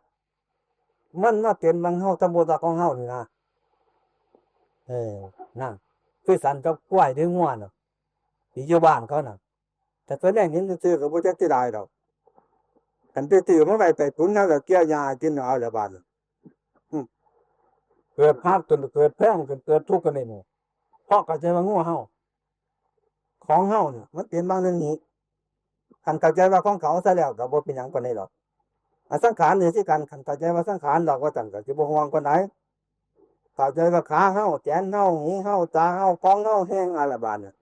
มันมาเป็นบางเฮา สมมุติว่าของเฮานี่นะ เออ นั่น คือสันกับควายหรืองัวน่ะ ที่อยู่บ้านเขาน่ะ แต่ตัวแรกเห็นซื่อๆ ก็บ่จักสิได้ดอก คันไปซื้อมาไว้ไปตุน เฮาก็เกี่ยวยากินเอาแล้วบาดนี้ อืม เกิดฮักจนเกิดแพงจนเกิดทุกข์กันนี่หมู่ เพราะเข้าใจว่างัวเฮา ของเฮาเนี่ย มันเป็นบางเรื่องนี้ คันเข้าใจว่าของเขาซะแล้วก็บ่เป็นหยังปานใดดอก อันสังขารนี่คือกัน คันเข้าใจว่าสังขารดอกว่าซั่นก็สิบ่ห่วงปานใด เข้าใจว่าขาเฮา แขนเฮา หูเฮา ตาเฮา ของเฮา แฮงอาละบาดเนี่ย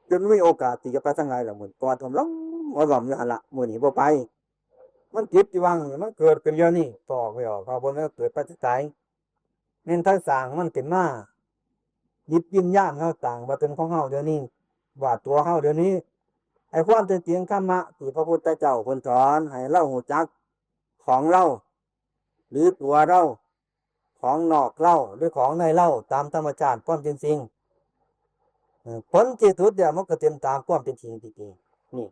จนมีโอกาสที่จะไปทางไหนล่ะ มื้อก่อนผมลองมาล้อมอยู่หั่นละ มื้อนี้บ่ไป มันจิตที่วางนี่ มันเกิดขึ้นเดี๋ยวนี้ ตอกไว้ออก เขาบ่แม่นเกิดไปแต่ไส แม่นไทสร้างมันขึ้นมา จิตวิญญาณเฮาสร้างมาเป็นของเฮาเดี๋ยวนี้ ว่าตัวเฮาเดี๋ยวนี้ ไอ้ความเป็นจริงธรรมะที่พระพุทธเจ้าเพิ่นสอนให้เรารู้จักของเรา หรือตัวเรา ของนอกเรา หรือของในเรา ตามธรรมชาติความเป็นจริง เอ่อ ผลที่สุดแล้วมันก็เป็นตามความเป็นจริงจริงๆ นี่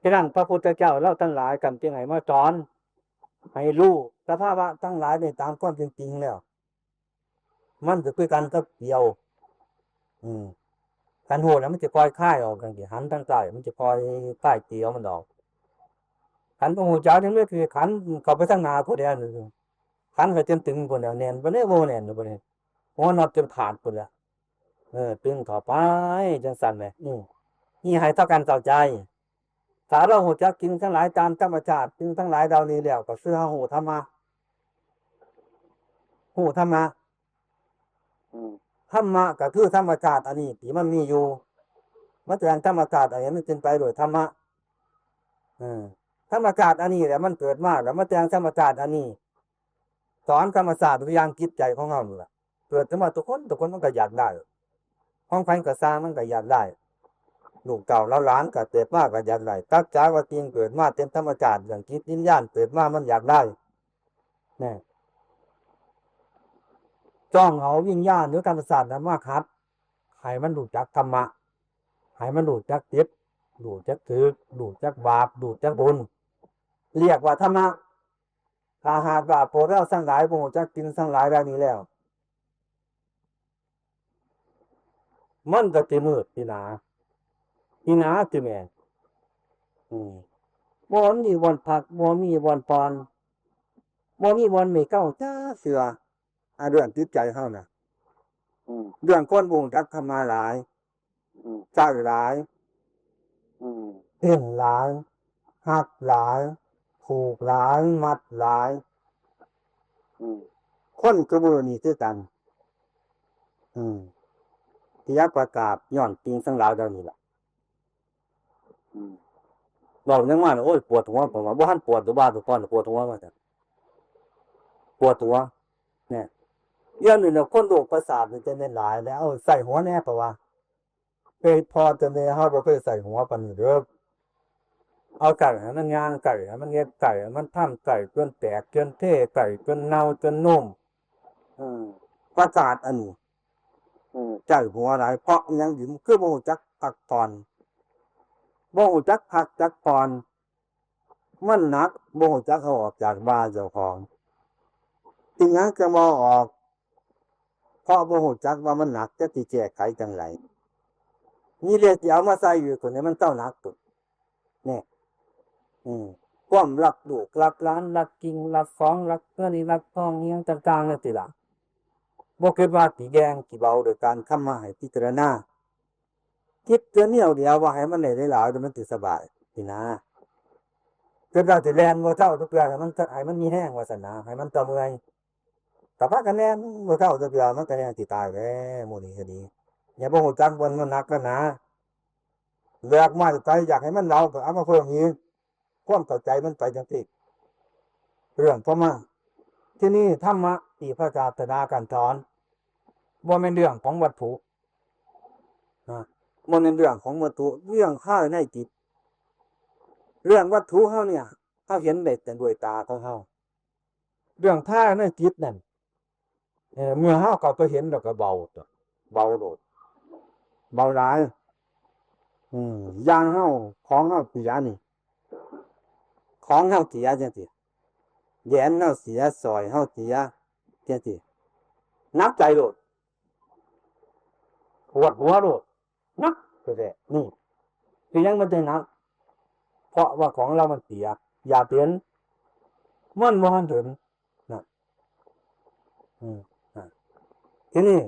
ฉะนั้นพระพุทธเจ้าเราทั้งหลายกันจึงให้มาสอน ให้รู้สภาวะทั้งหลายในตามความเป็นจริงแล้ว มันก็คือกันกับเกลียว อืม คันรู้แล้วมันจะคอยคายออกจังซี่ หันทางซ้ายมันจะคอยคายเกลียวมันออก คันบ่รู้จักจังซี่ คือหันเข้าไปทางหน้าผู้ใดนั่น ขันข่อยจนตึงพุ้นแล้ว แน่นบ่ได้ บ่แน่นบ่ได้ หัวน็อตจนขาดพุ้นแล้ว เออ ตึงเข้าไปจั่งซั้นแหม อืม นี่ให้เท่ากันเข้าใจ ถ้าเรารู้จักสิ่งทั้งหลายตามธรรมชาติ สิ่งทั้งหลายเหล่านี้แล้ว ก็คือเรารู้ธรรมะ รู้ธรรมะ อืม ธรรมะก็คือธรรมชาติอันนี้ที่มันมีอยู่ มาแต่งธรรมชาติอันนี้มันเป็นไปโดยธรรมะ เออ ธรรมชาติอันนี้แหละมันเกิดมา แล้วมาแต่งธรรมชาติอันนี้ สอนธรรมชาติอย่างจิตใจของเรานี่แหละ เกิดขึ้นมาทุกคน ทุกคนมันก็อยากได้ ของใครก็ซ่างมันก็อยากได้ ลูกเต้าเหล่าหลานก็เกิดมาก็อยากได้ ตั๊กจ๋าว่าจริง เกิดมาเป็นธรรมชาติ อย่างจิตวิญญาณเกิดมามันอยากได้ นี่ จ้องเอาวิญญาณหรือธรรมชาตินั้นมาขัด ให้มันรู้จักธรรมะ ให้มันรู้จักผิด รู้จักถูก รู้จักบาป รู้จักบุญ เรียกว่าธรรมะ ถ้าหากว่าพวกเราทั้งหลายบ่รู้จักสิ่งทั้งหลายเหล่านี้แล้ว มันก็สิมืดสิหนา สิหนาสิแม่น อืม บ่มีบ่อนพัก บ่มีบ่อนผ่อน บ่มีบ่อนเมกเก้าจักเทื่อ อ่า เรื่องจิตใจเฮาน่ะ อืม เรื่องคนบ่รู้จักธรรมะหลาย อืม ใช้หลาย อืม เพ่งหลาย ฮักหลาย ผูกหลาย มัดหลาย อืม คนคือมื้อนี้คือกัน อืม ที่อยากประกาศย้อนสิ่งทั้งหลายเหล่านี้ล่ะ อืม เว้ายังมา โอ้ย ปวดหัว ผมว่า บ่ทันปวดหรือว่า แต่ก่อนปวดหัวว่าซั่น ปวดหัว เนี่ย เรื่องนี้เนี่ย คนโรคประสาทนี่จะแม่นหลายแล้ว เอาใส่หัวแหน่ เพราะว่า เอ้ย พ่อแต่แม่เฮาบ่เคยใส่หัวปานนี้เด้อ เอาไก่ให้มันย่าง ไก่ให้มันเฮ็ด ไก่ให้มันทำ ไก่จนแตกจนเท ไก่จนเน่าจนนุ่ม เออ ประสาทอันนี้ เออ ใส่หัวหลาย เพราะอิหยัง คือบ่รู้จักพักผ่อน บ่รู้จักพักจักผ่อน มันหนัก บ่รู้จักเอาออกจากบ่าเจ้าของ อิหยังก็บ่ออก เพราะบ่รู้จักว่ามันหนัก จักสิแก้ไขจั่งใด นี่เลยสิเอามาใส่อยู่ตัวนี้ มันเซาหนักตัว นี่ อืม ความรักลูกรักหลาน รักสิ่งรักของ รักเงินรักทอง อิหยังต่างๆ นั่นสิล่ะ บ่คิดว่าสิแย่งสิเบาโดยการทำมาให้พิจารณา คิดแต่แนวเดียวว่าให้มันได้หลายๆ แล้วมันสิสบาย นี่นะ คิดว่าสิแล่นบ่เซาทุกเทื่อ ให้มัน ให้มันมีแฮงว่าซั่นนะ ให้มันเซาเมื่อย ก็พากันแล่นบ่เซาจักเทื่อ มันก็แฮงสิตายแหละ หมู่นี้ก็ดี อย่าบ่รู้จักบ่อนมันหนักกันนะ แบกไม้ไป อยากให้มันเบาก็เอามาเพิ่มอีก ความเข้าใจมันไปจั่งซี้ เรื่องของมัน ที่นี่ธรรมะที่พระศาสดากันสอน บ่แม่นเรื่องของวัตถุ นะ บ่แม่นเรื่องของวัตถุ เรื่องภายในจิต เรื่องวัตถุเฮาเนี่ย เฮาเห็นได้แต่ด้วยตาของเฮา เรื่องภายในจิตนั่น เอ่อ เมื่อเฮาเข้าไปเห็นแล้วก็เบาตัว เบาโลด เบาหลาย อืม อย่างเฮา ของเฮาเสียนี่ ของเฮาเสียจั่งซี้ แหวนเฮาเสีย สร้อยเฮาเสีย จั่งซี้ หนักใจโลด ปวดหัวโลด หนักแท้ๆ นี่ เป็นหยังมันจั่งหนัก เพราะว่าของเรามันเสีย อย่าเปลี่ยน มันบ่ทันถึง นะ อืม อ่ะ ทีนี้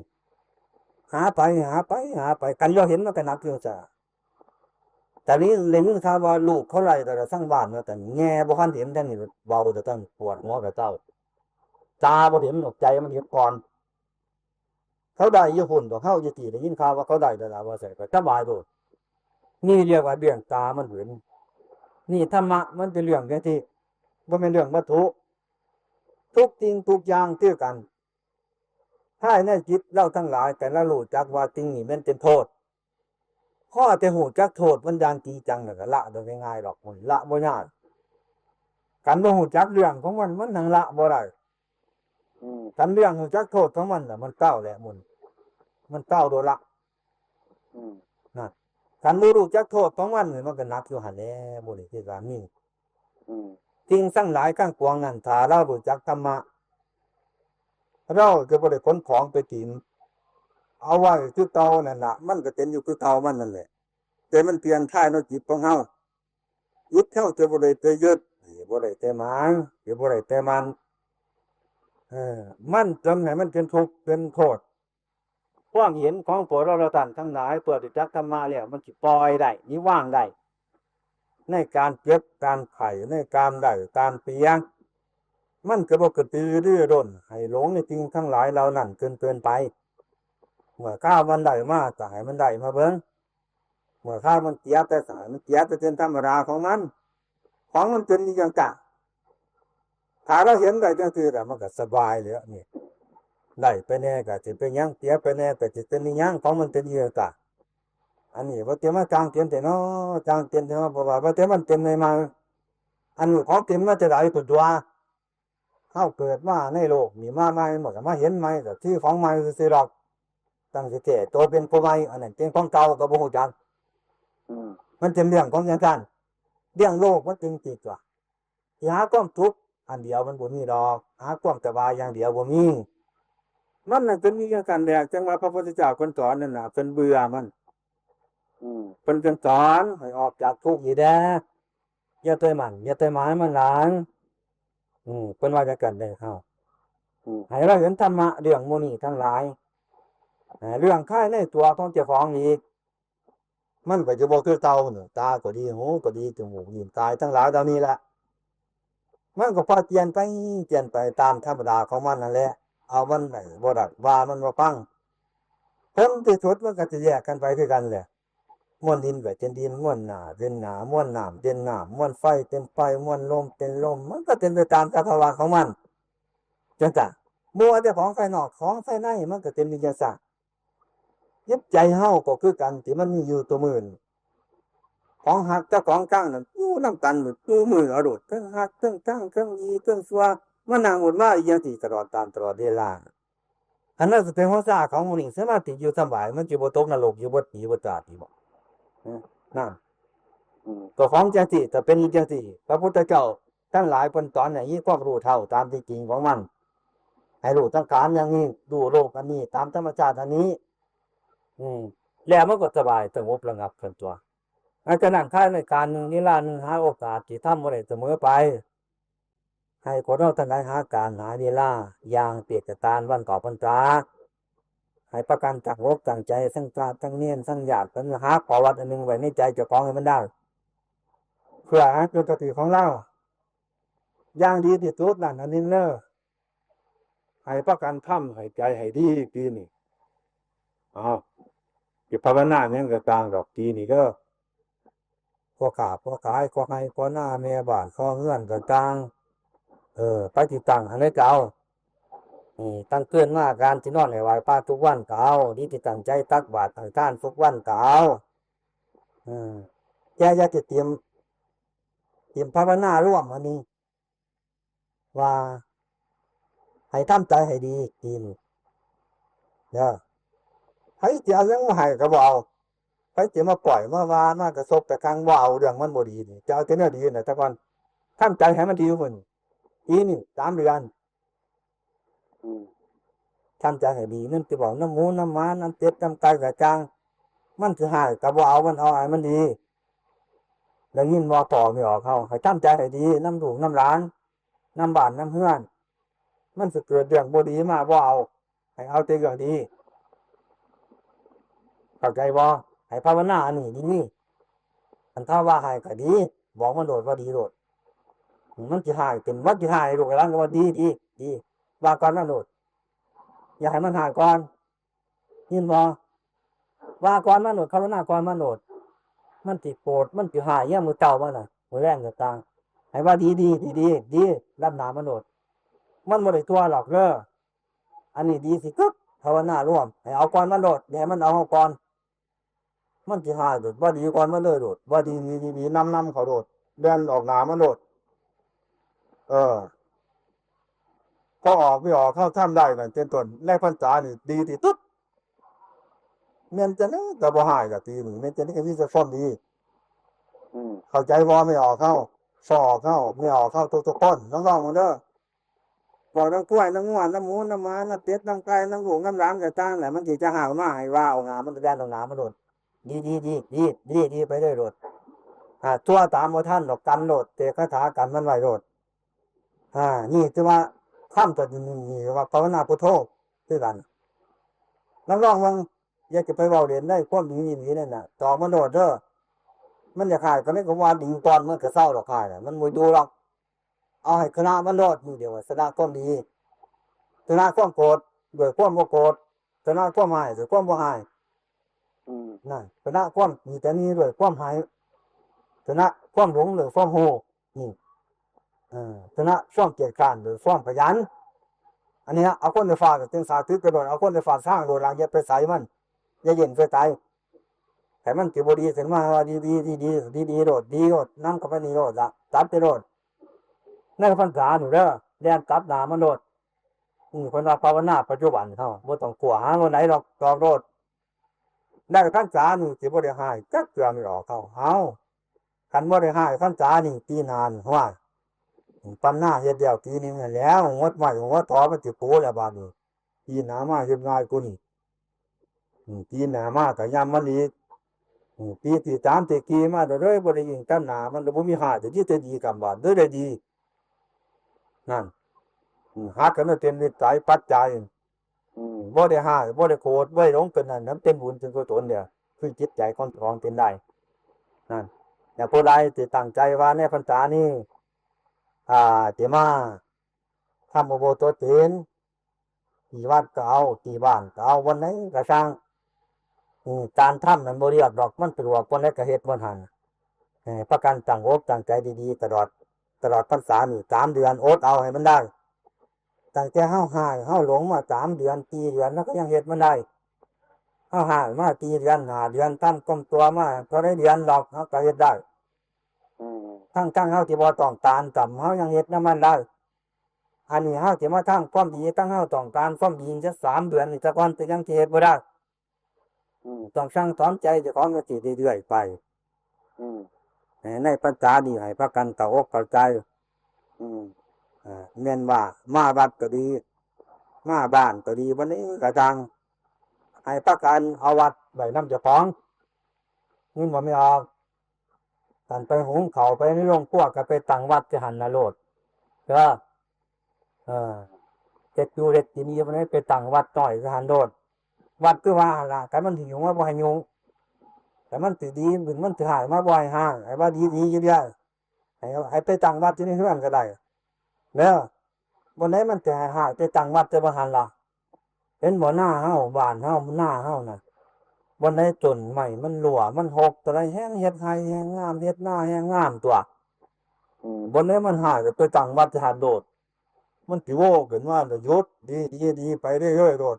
หาไป หาไป หาไป กันบ่เห็นมันก็หนักอยู่จ้ะ แต่นี้ได้ยินข่าวว่าลูกเขาไล่แต่ละทั้งบ้านมา แต่แง่บ่ทันเห็น ทั้งนี้เบา แต่ทั้งปวดหัวกับเจ้า ตาบ่เห็นดอก ใจมันเห็นก่อน เขาได้อยู่พุ้นดอก เฮาอยู่ที่ได้ยินข่าวว่าเขาได้แล้วล่ะ ว่าซั่น ก็สบายโลด นี่เรียกว่าเรื่องตามันเห็น นี่ธรรมะมันเป็นเรื่องจั่งซี้ บ่แม่นเรื่องวัตถุ ทุกสิ่งทุกอย่างคือกัน ภายในจิตเราทั้งหลาย แต่ละรู้จักว่าสิ่งนี้มันเป็นโทษ พอแต่รู้จักโทษมันอย่างจริงจังแล้วก็ละได้ง่ายๆ ดอก มันละบ่ยาก คันบ่รู้จักเรื่องของมัน มันหั้งละบ่ได้ อืม คันเรื่องรู้จักโทษของมันน่ะ มันเซาแล้ว มัน มันเซาโดยละ อืม นะ คันบ่รู้จักโทษของมันนี่ มันก็หนักอยู่หั่นแหละ หมู่นี้คือว่ามี อืม สิ่งทั้งหลายทั้งปวงนั้น ถ้าเรารู้จักธรรมะ เราจะบ่ได้ขนของไปถิ่ม เอาไว้คือเก่านั่นล่ะ มันก็เป็นอยู่คือเก่ามันนั่นแหละ แต่มันเปลี่ยนภายในจิตของเฮา จิตเฮาจะบ่ได้ไปยึด บ่ได้ไปหมาย บ่ได้ไปมั่น เออ มันจนให้มันเป็นทุกข์เป็นโทษ ความเห็นของพวกเราท่านทั้งหลาย เพื่อที่จักธรรมะแล้ว มันสิปล่อยได้ นี่วางได้ ในการเจ็บ การไข้ ในการได้ การเสีย มันก็บ่กระตือรือร้น ให้หลงในสิ่งทั้งหลายเหล่านั้นเกินเกินไป เมื่อข้าวมันได้มา ก็ให้มันได้มาเบิ่ง เมื่อข้าวมันเสียไป ก็ให้มันเสียไปเป็นธรรมดาของมัน ของมันเป็นอย่างจัง ถ้าเราเห็นได้จังซี่แล้ว มันก็สบายแล้วนี่ ได้ไปแน่ก็สิเป็นหยัง เสียไปแน่ก็สิเป็นอีหยัง ของมันเป็นอยู่จัง อันนี้ว่าแต่มาจางเต็มแต่เนาะ จางเต็มแต่เนาะ เพราะว่าว่าแต่มันเต็มใหม่ๆ อันนี้ของเต็มมาแต่ใดพุ้นตั่ว เฮาเกิดมาในโลกนี่มาใหม่ มันก็มาเห็นใหม่ ก็คือของใหม่ซื่อๆดอก ตั้งสิแท้ตัวเป็นผู้ใหม่ อันนั้นเป็นของเก่าก็บ่ฮู้จัก อืม มันเป็นเรื่องของจังซั่น เรื่องโลกมันเป็นจังซี่ตั่ว สิหาความสุขอันเดียวมันบ่มีดอก หาความสบายอย่างเดียวบ่มี มันน่ะเป็นมีจังซั่นแหละ จังว่าพระพุทธเจ้าเพิ่นสอนนั่นน่ะ เพิ่นเบื่อมัน อืม เพิ่นจึงสอนให้ออกจากทุกข์นี่แหละ อย่าไปหมั่น อย่าไปหมายมันหลาย อืม เพิ่นว่าจังซั่นเด้เฮา อืม ให้เราเห็นธรรมะเรื่องหมู่นี้ทั้งหลาย เอ่อ เรื่องภายในตัวของเจ้าของอีก มันก็จะบ่คือเก่าเนาะ ตาก็ดี หูก็ดี จมูก ลิ้น กาย ทั้งหลายเหล่านี้แหละ มันก็พอเปลี่ยนไป เปลี่ยนไปตามธรรมดาของมันนั่นแหละ เอามันได้บ่ได้ ว่ามันบ่ฟัง ผลที่สุดมันก็จะแยกกันไปคือกันแหละ มวลดินก็เป็นดิน มวลน้ำเป็นน้ำ มวลน้ำเป็นน้ำ มวลไฟเป็นไฟ มวลลมเป็นลม มันก็เป็นไปตามสภาวะของมัน จังซั่น บ่ว่าแต่ของภายนอก ของภายในมันก็เป็นอยู่จังซั่น จิตใจเฮาก็คือกัน ที่มันมีอยู่ซุมื้อนี้ ของฮักกับของชังนั่น อยู่นำกันอยู่ซุมื้อเอาโลด เทิงฮัก เทิงชัง เทิงดี เทิงชั่ว มานั่งวุ่นวายอยู่จังซี่ตลอดกาลตลอดเวลา คันนั้นสิเป็นหัวซาของหมู่นี้ สามารถที่อยู่สบาย มันสิบ่ตกนรก อยู่บ่ตีบ่ตาดอีกบ่ นะ นั่น อืม ก็ของจังซี่ ถ้าเป็นจังซี่ พระพุทธเจ้าทั้งหลายเพิ่นสอนให้มีความรู้เท่าตามที่จริงของมัน ให้รู้สังขารอย่างนี้ รู้โลกอันนี้ตามธรรมชาติอันนี้ อืม แล้วมันก็สบายสงบระงับกันตัว อาจารย์นั่งค้ายในการหนึ่งเวลาหนึ่ง หาโอกาสที่ทำบ่ได้เสมอไป ให้คนเราทั้งหลายหาการหาเวลา อย่างเปียกตานวันเข้าพรรษา ให้ประกันตั้งอกตั้งใจ ทั้งพระทั้งเณรทั้งญาติ ทั้งหาข้อวัดอันหนึ่งไว้ในใจเจ้าของให้มันได้ เพื่อให้เป็นสติของเรา อย่างดีที่สุดนั่นอันหนึ่งเด้อ ให้ประกันทำให้ใจให้ดีปีนี้ อ้าว สิภาวนาหยังก็ต่างดอกปีนี้เด้อ พ่อค้าพ่อขาย พ่อไร่พ่อนา แม่บ้านพ่อเรือนก็ต่าง เออ ไปที่ตั้งอันใดก็เอา อืม ตั้งคืนมาการที่นอนให้ไหว้พระทุกวันก็เอา ดีที่ตั้งใจตักบาตรให้ทานทุกวันก็เอา เออ แต่อย่าสิเตรียม เตรียมภาวนารวมอันนี้ ว่าให้ทำใจให้ดีปีนี้เด้อ ไผสิเอาหยังมาให้ก็บ่เอา ไผสิมาปล่อยมาว่ามากระทบกระทั่ง บ่เอา เรื่องมันบ่ดีนี่ จะเอาแต่แนวดีน่ะ แต่ก่อน ทำใจให้มันดีพุ้น ปีนี้สามเดือน อืม ทำใจให้ดี มันสิเว้านำหมูนำหมานำเป็ดนำไก่ก็ช่าง มันสิฮ้ายก็บ่เอา มันเอาให้มันดี ได้ยินบ่ พ่อแม่ออกเฮา ให้ทำใจให้ดี นำลูกนำหลาน นำบ้านนำเรือน มันสิเกิดเรื่องบ่ดีมาบ่เอา ให้เอาแต่เรื่องดี เข้าใจบ่ ให้ภาวนาอันนี้ดีๆ คันถ้าว่าฮ้ายก็ดี บอกมันโลดว่าดีโลด มันสิฮ้ายเป็น มันสิฮ้าย ลูกหลานก็ว่าดี ดี ดี ว่าก่อนมันโลด อย่าให้มันฮ้ายก่อน ยินบ่ ว่าก่อนมันโลด ภาวนาก่อนมันโลด มันสิโกรธ มันสิฮ้ายยามมื้อเช้ามันน่ะ มื้อแลงก็ต่าง ให้ว่าดี ดี ดี ดี ดี รับหน้ามันโลด มันบ่ได้ชั่วหรอกเด้อ อันนี้ดีสิกึก ภาวนารวม ให้เอาก่อนมันโลด อย่าให้มันเอาเฮาก่อน มันสิฮ้ายโลด ว่าดีก่อนมันเลยโลด ว่าดี ดี ดี ดี นำ นำเขาโลด แล่นออกหน้ามันโลด เออ พอออก ไม่ออก เข้าทำได้นั่นเป็นต้น ในพรรษานี่ดีที่สุด แม่นจังได๋ก็บ่ฮ้ายละปีนี้ แม่นจังได๋ก็มีแต่ความดี อืม เข้าใจบ่ แม่ออกเฮา พ่อออกเฮา แม่ออกเฮาทุกๆคน ลองๆ เบิ่งเด้อ บอกนำควาย นำงัว นำหมู นำหมา นำเป็ด นำไก่ นำลูก นำหลานก็ต่างแหละ มันสิจะฮ้าวมาให้ว่าเอาหน้ามัน แล่นเอาหน้ามันโลด ดี ดี ดี ดี ดี ดี ไปเลยโลด อ่า ชั่วตามบ่ทันดอก กันโลด เสกคาถากันมันไว้โลด อ่า นี่คือว่า ธรรมตัวนี้นี่ว่าภาวนาพุทโธคือกัน รับรองว่าอย่าจะไปเว้าเล่นได้ ความดีนี่นั่นน่ะ ตอบมันโลดเด้อ มันอยากหายก็เลยก็ว่าดีก่อน มันก็เศร้าดอกหายน่ะ มันบ่อยู่หรอก เอาให้ชนะมันโลด มื้อเดียวชนะความดี ชนะความโกรธด้วยความบ่โกรธ ชนะความหายด้วยความบ่หาย อืม นั่น ชนะความมีแต่นี้ด้วยความหาย ชนะความหลงด้วยความรู้ นี่ เออ ชนะความเกียจคร้านด้วยความขยัน อันเนี้ย เอาคนไปฝากกับเต็งสาตึกกระโดด เอาคนไปฝากสร้างโดดหลังอย่าไปใส่มัน อย่าเย็นไปไกล แต่มันสิบ่ดีขึ้นมาว่าดีดีดีดีดีดีโดดดีโดดนำเข้าไปนี่โดดละ จัดไปโดด ในพรรษาหนูเด้อ แล่นตัดหน้ามันโดด อืม เพิ่นว่าภาวนาปัจจุบันเฮาบ่ต้องกลัวหาวันไหนดอก ดอกโดด ได้พรรษานี่สิบ่ได้หายจักเทื่อ ไม่ออกเข้า เฮา คันบ่ได้หายพรรษานี่ ปีหน้านี่ ห้วย ปำนาเฮ็ดแล้วปีหนึ่งนั่นแหล้ว งดไม้งดตอมันสิปูแล้วบาดนี้ ปีหน้ามาเฮ็ดง่ายกว่านี้ อืม ปีหน้ามาก็ย่ำมันอีก อืม ปีที่สามที่สี่มาโดยบ่ได้ยิงกันหน้า มันบ่มีหาย แต่ที่จะดีกำบาด โดยได้ดี นั่น อืม หักกันมาเป็นนิสัยปัจจัย อืม บ่ได้หาย บ่ได้โกรธ บ่ได้หลง เป็นนั่น มันเป็นบุญเป็นกุศลเด้อ คือจิตใจของเจ้าของเป็นได้ นั่น แต่ผู้ใดที่ตั้งใจว่าในพรรษานี้ อ่า สิมาทำอุโบสถศีล ที่วัดก็เอา ที่บ้านก็เอา วันไหนก็ช่าง อืม การทำนั้นบ่เรียกดอก มันสะดวก วันไหนก็เฮ็ดวันหั้น ให้พากันตั้งอกตั้งใจดีๆ ตลอด ตลอดพรรษานี่ สามเดือน อดเอาให้มันได้ ตั้งแต่เฮาหาย เฮาหลงมาสามเดือน สี่เดือน แล้วก็ยังเฮ็ดมันได้ เฮาหายมาสี่เดือน ห้าเดือน ทำความชั่วมาเท่าใดเดือนดอก เฮาก็เฮ็ดได้ อืม ทั้งๆ เฮาสิบ่ต้องการ กรรม เฮายังเฮ็ดนำมันได้ อันนี้เฮาสิมาทำความดี ทั้งเฮาต้องการความดีจักสามเดือนนี่ แต่ก่อนจะยังสิเฮ็ดบ่ได้ อืม ต้องสั่งสอนใจเจ้าของจั่งซี้เรื่อยๆ ไป อืม เอ่อ ในพรรษานี้ให้พากันเข้าอกเข้าใจ อืม เอ่อ แม่นว่ามาวัดก็ดี มาบ้านก็ดี วันนี้ก็ตาง ให้พากันเอาวัดไว้นำเจ้าของ นี่บ่มีออก ท่านไปหุงข้าวไปในโรงครัวก็ไปตั้งวัดที่หั่นน่ะโลด เด้อ เออ เฮ็ดอยู่เฮ็ดกินอยู่ บ่ได้ไปตั้งวัดน้อยที่หั่นโลด วัดคือว่าหั่นล่ะ คันมันสิยุ่งมาบ่ให้ยุ่ง แต่มันสิดี มันสิหายมาบ่ให้หาย ให้ว่าดีๆ อยู่เด้อ ให้ ให้ไปตั้งวัดอยู่ในเฮือนก็ได้ เด้อ บ่ได้มันสิให้หายไปตั้งวัดแต่บ่หั่นล่ะ เห็นบ่ นาเฮา บ้านเฮา นาเฮาน่ะ บ่ได้ต้นไม้มันล้ม มันหก ตัวใดแฮ่งเฮ็ดไร่แฮ่งงาม เฮ็ดนาแฮ่งงามตั๊ว อืม บ่ได้มันหายก็ไปตั้งวัดที่หั่นโลด มันสิโวขึ้นมาแล้วหยุด ดีๆๆ ไปเรื่อยๆโลด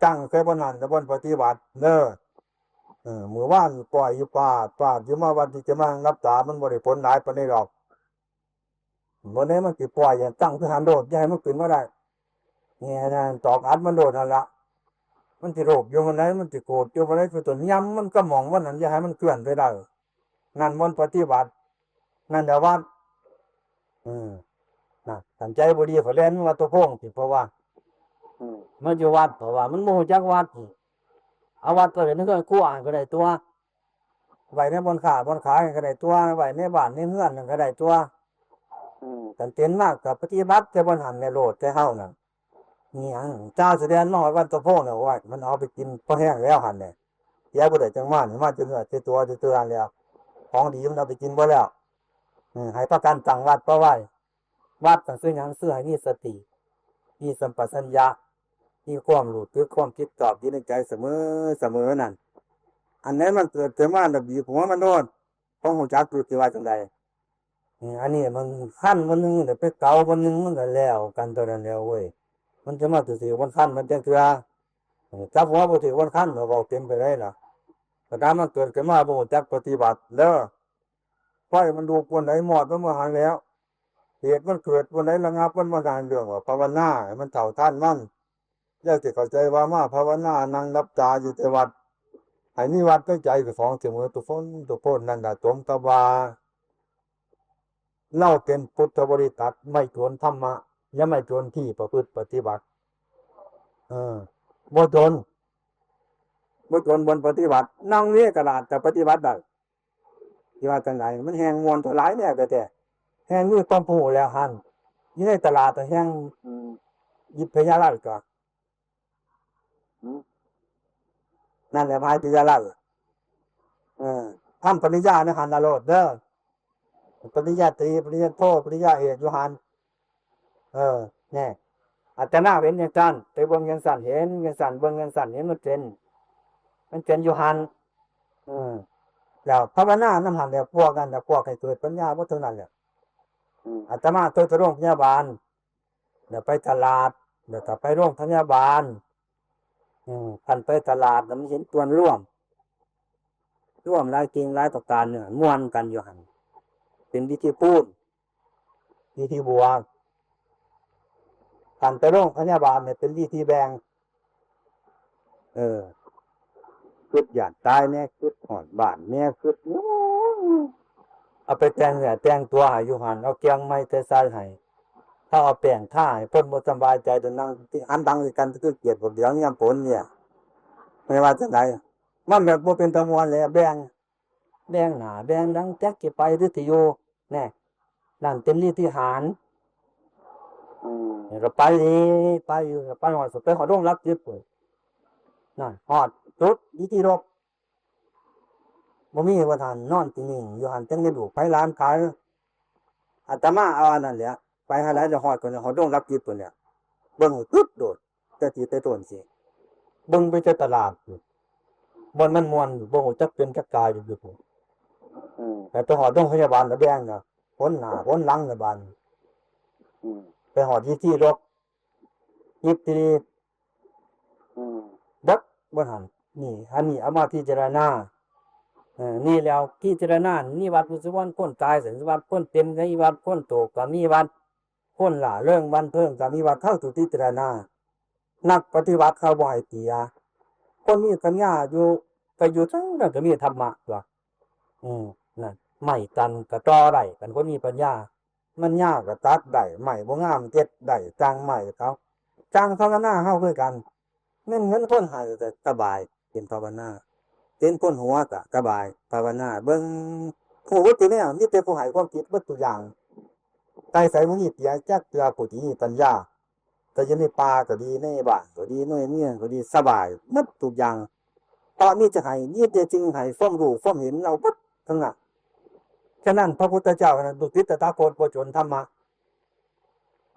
ตั้งใส่บ่อนนั่นแล้วบ่อนปฏิบัติเด้อ เออ มื้อวานปล่อยอยู่ปาดปาดอยู่ มาวันที่จะมารับตา มันบ่ได้ผลหลายปานใดดอก บ่ได้มันสิปล่อยอย่างตั้งคือหั่นโลด อย่าให้มันขึ้นมาได้ นี่นะ ตอกอัดมันโลดนั่นละ มันสิโลภอยู่มันใด มันสิโกรธอยู่มันใด คือต้นยำมันก็หม่องมันนั่น อย่าให้มันเคลื่อนไปได้ นั่นมันปฏิบัติ นั่นแหละวัด อืม นะ ตั้งใจบ่ดีก็แล่นมาตัวโพงสิ เพราะว่า อืม มาอยู่วัด เพราะว่ามันบ่รู้จักวัด เอาวัดไปไว้ในเฮือนครัวก็ได้ตั๊ว ไว้ในบ่อนค้าบ่อนขายก็ได้ตั๊ว ไว้ในบ้านในเฮือนนั่นก็ได้ตั๊ว อืม กันเป็นมากก็ปฏิบัติแต่บ่อนหั่นแหละโลดแต่เฮานั่น นี่หยัง เจ้าสิแล่นมาฮอดวัดตัวโพงแล้ว โอ้ย มันเอาไปกินพอแห้งแล้วหั่นแหละ เสียผู้ใดจั่งมานี่ มาจนเหลือแต่ตัวแต่ตัวแล้ว ของดีมันเอาไปกินเบิดแล้ว อืม ให้พากันตั้งวัดปะไว้ วัดก็คือหยัง คือให้มีสติ มีสัมปชัญญะ มีความรู้สึก ความคิดชอบอยู่ในใจเสมอ เสมอนั่น อันไหนมันเกิดขึ้นมาแล้วบีบหัวมันโลด ของฮู้จักอยู่สิว่าจั่งใด อืม อันนี้มันคันวันหนึ่ง เดี๋ยวไปเกาวันหนึ่ง มันก็แล้วกันเท่านั้นแล้วเว้ย มันจะมาถือๆ วันคันมันจั่งเทื่อ เออ จับหัวบ่ถือวันคัน ก็เว้าเต็มไปเลยล่ะ ก็ตามมันเกิดขึ้นมาบ่รู้จักปฏิบัติเด้อ ไฟมันลุกวันใดมอดมันบ่หันแล้ว เหตุมันเกิดวันใดระงับมันบ่ทัน เรื่องว่าภาวนาให้มันเท่าทันมัน แล้วสิเข้าใจว่ามาภาวนานั่งหลับตาอยู่แต่วัด ให้มีวัดในใจเจ้าของเสมอทุกคนทุกคนนั่นล่ะ สมกับว่าเราเป็นพุทธบริษัท ไม่จนธรรมะ และไม่จนที่ประพฤติปฏิบัติ เออ บ่จน บ่จนบ่อนปฏิบัติ นั่งเวกราชแต่ปฏิบัติได้ ที่ว่าจั่งใด มันแฮ่งม่วนตัวหลายแนวแท้ๆ แฮ่งมีความรู้แล้วหั่น อยู่ในตลาดแห่ง อืม ยิบพญาราชก็ อืม นั่นแหละ พายพญาราช เออ ทำปริญญาในหันละโลดเด้อ ปริญญาตรี ปริญญาโท ปริญญาเอกอยู่หัน เออ แน่ อาตมาเห็นจังซั่น ไปเบิ่งจังซั่น เห็นจังซั่น เบิ่งจังซั่น เห็นมันเป็น มันเป็นอยู่หัน เออ แล้วภาวนานำหันแล้ว พวกนั้นน่ะ พวกให้เกิดปัญญาบ่เท่านั้นแหละ อืม อาตมาเคยไปโรงพยาบาล แล้วไปตลาด แล้วก็ไปโรงพยาบาล อืม คันไปตลาดน่ะมันเห็นส่วนรวม รวมหลายสิ่งหลายประการเนี่ย ม่วนกันอยู่หั่น เป็นวิธีคูณ วิธีบวก คันไปโรงพยาบาลเนี่ย เป็นวิธีแบ่ง เออ คิดย้านตายแน่ คิดฮอดบ้านแน่ คิด เอาไปแต่งเนื้อแต่งตัวให้อยู่หั่น เอาเครื่องใหม่แต่ใส่ให้ ถ้าเอาแป้งทาให้คนบ่สำบายใจ เดี๋ยวนั่งหันหลังใส่กัน คือเกลียดบักเดี๋ยวยามฝนเนี่ย ไม่ว่าจังใด มันแบบบ่เป็นตาม่วนเลย แบ่ง แบ่งหน้าแบ่งหลัง จักสิไปหรือสิอยู่ แน่ นั่นเป็นวิธีหาร อืม แล้วก็ไป ไปอยู่ ไปฮอด ไปฮอดโรงหลักจิตพุ้น นั่น ฮอดจุดวิธีลบ บ่มีว่าท่าน นอนติ่งอยู่หั่น จั่งได้ลูกไผหลานขาย อาตมาเอาอันนั้นแหละ ไปหาหลายแล้ว ฮอดก็ฮอดโรงหลักจิตพุ้นแหละ เบิ่งจุดโดด แต่ที่แต่ต้นสิ เบิ่งไปแต่ตลาดพุ้น บ่อนมันม่วนอยู่ บ่ฮู้จักเป็นจักกายอยู่พุ้น อืม แต่ไปฮอดโรงพยาบาลแล้วแบ่งน่ะ คนหน้าคนหลังละบาดนี้ อืม ไปฮอดวิธีลบ ยิบที อืม เบิดบ่หัน นี่ อันนี้เอามาพิจารณา เออ นี่แล้วพิจารณา มีวัดผู้สุวรรณ คนตายก็มีวัด คนเป็นก็มีวัด คนโตก็มีวัด คนล่าเริงบันเทิงก็มีวัด เฮาต้องพิจารณา นักปฏิบัติเขาบ่ให้เสีย คนมีปัญญาอยู่ ไปอยู่ทางใดก็มีธรรมะตั๊ว อืม นั่น ไม้ตันก็ต่อได้ คันคนมีปัญญา มันยาวก็ตัดได้ ไม้บ่งามเก็บได้ จ้างไม้เขา จ้างภาวนาเฮาคือกัน แม่นเงินคนให้ก็สบาย เป็นภาวนา เป็นคนหัวก็สบาย ภาวนา เบิ่ง ฮู้เบิดทุกแนว มีแต่ผู้ให้ความคิดเบิดทุกอย่าง ไกลไสบ่มีเสียจักเทื่อ ผู้ที่มีปัญญา แต่อยู่ในป่าก็ดี ในบ้านก็ดี ในเมืองก็ดี สบายหมดทุกอย่าง เพราะมีแต่ให้ มีแต่สิ่งให้ ความรู้ ความเห็น เอาเบิดทั้งนั้น ฉะนั้นพระพุทธเจ้านะ ลูกศิษย์ตถาคตบ่จนธรรมะ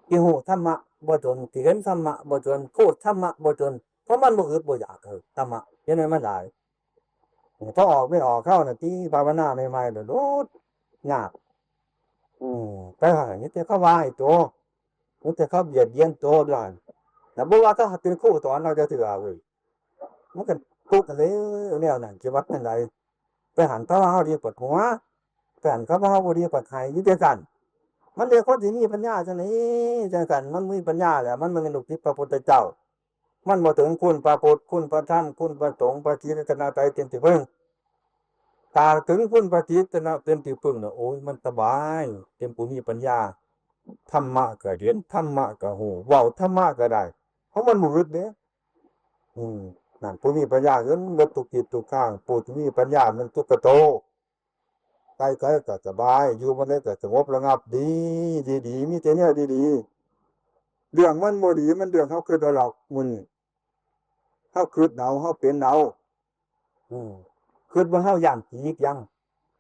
ที่ฮู้ธรรมะบ่จน ที่เห็นธรรมะบ่จน พูดธรรมะบ่จน เพราะมันบ่อึดบ่อยาก เออ ธรรมะ เห็นไหม มันหลาย พอออกไม่ออกเข้าน่ะ ที่ภาวนาใหม่ๆ น่ะ โลดยาก อืม ไปหา มีแต่เขาว่าให้ตัว มีแต่เขาเบียดเบียนตัวด้วย แต่บ่ว่าเขาเป็นครูสอนเราจักเทื่อเว้ย มันก็ทุกข์กันเลย แนวนั้น สิว่าจั่งใด ไปหันเขาว่าเฮาดีปวดหัว ไปหันเขาว่าเฮาบ่ดีปวดไข้ อยู่จั่งซั่น มันเรียกคนสิมีปัญญาจั่งใด จั่งซั่น มันมีปัญญาแล้ว มันบ่แม่นลูกศิษย์พระพุทธเจ้า มันบ่ถึงคุณพระพุทธ คุณพระธรรม คุณพระสงฆ์ พระศรีรัตนตรัยเป็นที่พึ่ง ถ้าถึงคุณพระศรีรัตนเป็นที่พึ่งน่ะ โอ้ย มันสบาย เป็นผู้มีปัญญา ธรรมะก็เห็น ธรรมะก็ฮู้ เว้าธรรมะก็ได้ เพราะมันบ่อึดเด้ อืม นั่น ผู้มีปัญญาเห็นเบิดทุกทิศทุกทาง ผู้ที่มีปัญญามันสุขโต ไปไสก็สบาย อยู่บ่อนใดก็สงบระงับ ดี ดีๆ มีแต่แนวดีๆ เรื่องมันบ่ดี มันเรื่องเฮาคิดเอาหรอก มื้อนี้เฮาคิดเอา เฮาเป็นเอา อืม คิดว่าเฮาย้านผีอีกยัง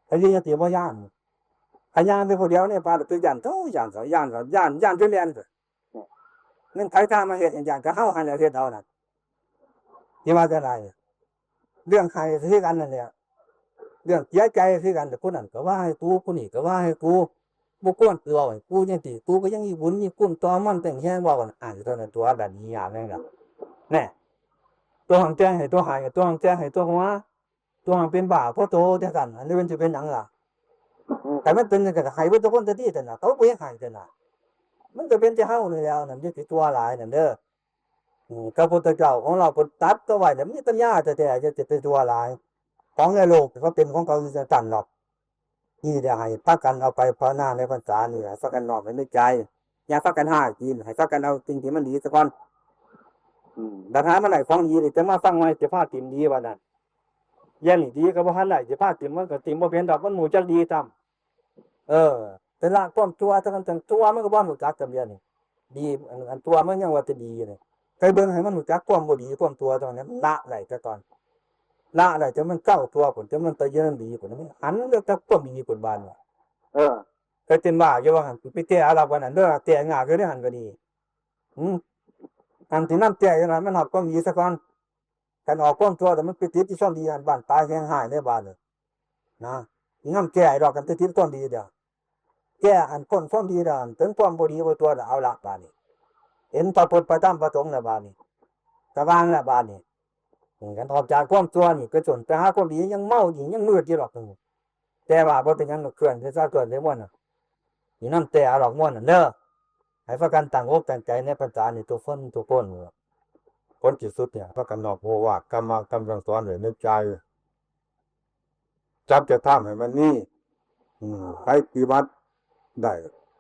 ถ้าอยู่จั่งซี้บ่ย้าน ถ้าย่างไปผู้เดียวในป่า แล้วไปย้านเขา ย้านเขา ย้านเขา ย้าน ย้านจนแล่นไป แม่นไผพามาเฮ็ดให้ย้าน ก็เฮาหั่นแหละเฮ็ดเอานั่น สิว่าจั่งใด เรื่องไข้คือกันนั่นแหละ เรื่องเสียใจคือกัน แต่ผู้นั้นก็ว่าให้กู ผู้นี้ก็ว่าให้กู บ่ควรสิเว้าให้กูจั่งซี้ กูก็ยังมีบุญมีคุณต่อมัน แต่งแฮงเว้ากัน อ่านเท่านั้นตัว บัดนี้ยามนั้นล่ะ แน่ ตัวหังแต่งให้ตัวไห้ ตัวหังแต่งให้ตัวหัว ตัวหังเป็นบ้าพอโตจั่งซั่น อันนี้มันสิเป็นหยังล่ะ อืม แต่มันเป็นจั่งซั่นก็ให้เบิดทุกคนแต่ที่ซั่นน่ะ เขาบ่อยากให้ซั่นน่ะ มันก็เป็นแต่เฮานี่แหล้วนั่น อย่าสิตัวหลายนั่นเด้อ อืม พระพุทธเจ้าของเราเพิ่นตรัสเอาไว้แล้ว มีปัญญาแท้ๆ อย่าสิไปตัวหลาย ของในโลกเขาเป็นของเขาอยู่จั่งซั่นหรอก นี่เดี๋ยวให้พากันเอาไปภาวนาในพรรษานี่แหละ พากันน้อมไว้ในใจ อย่าพากันหากิน ให้พากันเอาสิ่งที่มันดีซะก่อน อืม ถ้าหามันได้ของดีนี่จะมาฟังใหม่ จะพาถิ่มดีว่านั่น อย่างนี้ดีก็บ่ทันได้ จะพาถิ่มมันก็ถิ่มบ่เป็นดอก มันบ่ฮู้จักดีซ้ำ เออ ไปละความชั่วซะกัน จั่งชั่วมันก็บ่ฮู้จักทะเบียนนี่ ดี อัน อันชั่วมันยังว่าจะดีอยู่นี่ ไปเบิ่งให้มันฮู้จักความบ่ดีความชั่วตรงนั้น ละได้ซะก่อน ละได้จนมันเศร้าชั่วพุ้น จนมันไปอยู่นำดีพุ้น มันหันเหลือแต่ความดีพุ้นบาดนี้ เออ เคยเป็นบ้าอยู่ว่าหั่น ไปแก้เอาหลักว่านั่นเด้อ แก้ยากอยู่เด้หั่นก็ดี อืม อันที่นำแก้อยู่นั่น มันฮอดความดีซะก่อน คันออกความชั่วแล้วมันไปติดที่ความดีหั่น บ้านตายแฮงฮ้ายในบ้านน่ะ นะ สินำแก้ให้ดอก คันไปติดความดีเด้อ แก้อันพ้นความดีแล้ว ถึงความบ่ดีบ่ชั่วแล้ว เอาละบาดนี้ เห็นพระพุทธพระธรรมพระสงฆ์แล้วบาดนี้ สว่างแล้วบาดนี้ อืม คันออกจากความชั่วนี่ ไปสนไปหาความดียังเมาอยู่ ยังมืดอยู่ดอก แต่ว่าบ่เป็นหยังดอก เคลื่อนไปซะ เคลื่อนไปม่วนน่ะ สินำแต่เอาดอกม่วนนั่นเด้อ ให้พากันตั้งอกตั้งใจในพรรษานี่ทุกคนทุกคน ผลที่สุดเนี่ย พากันน้อมโอวาท กรรมะ กำสั่งสอนไว้ในใจ จับจะทำให้มันมี อืม ใครปฏิบัติได้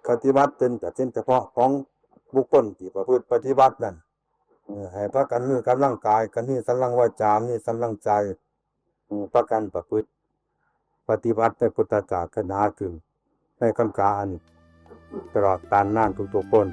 ปฏิบัติเป็นแต่เป็นเฉพาะของบุคคลที่ประพฤติปฏิบัตินั่น เออ ให้พากันมีกำลังกาย กันมีกำลังวาจา มีกำลังใจ อืม พากันประพฤติปฏิบัติในพุทธศาสนา คือในคำสอนตลอดกาลนานทุกๆคน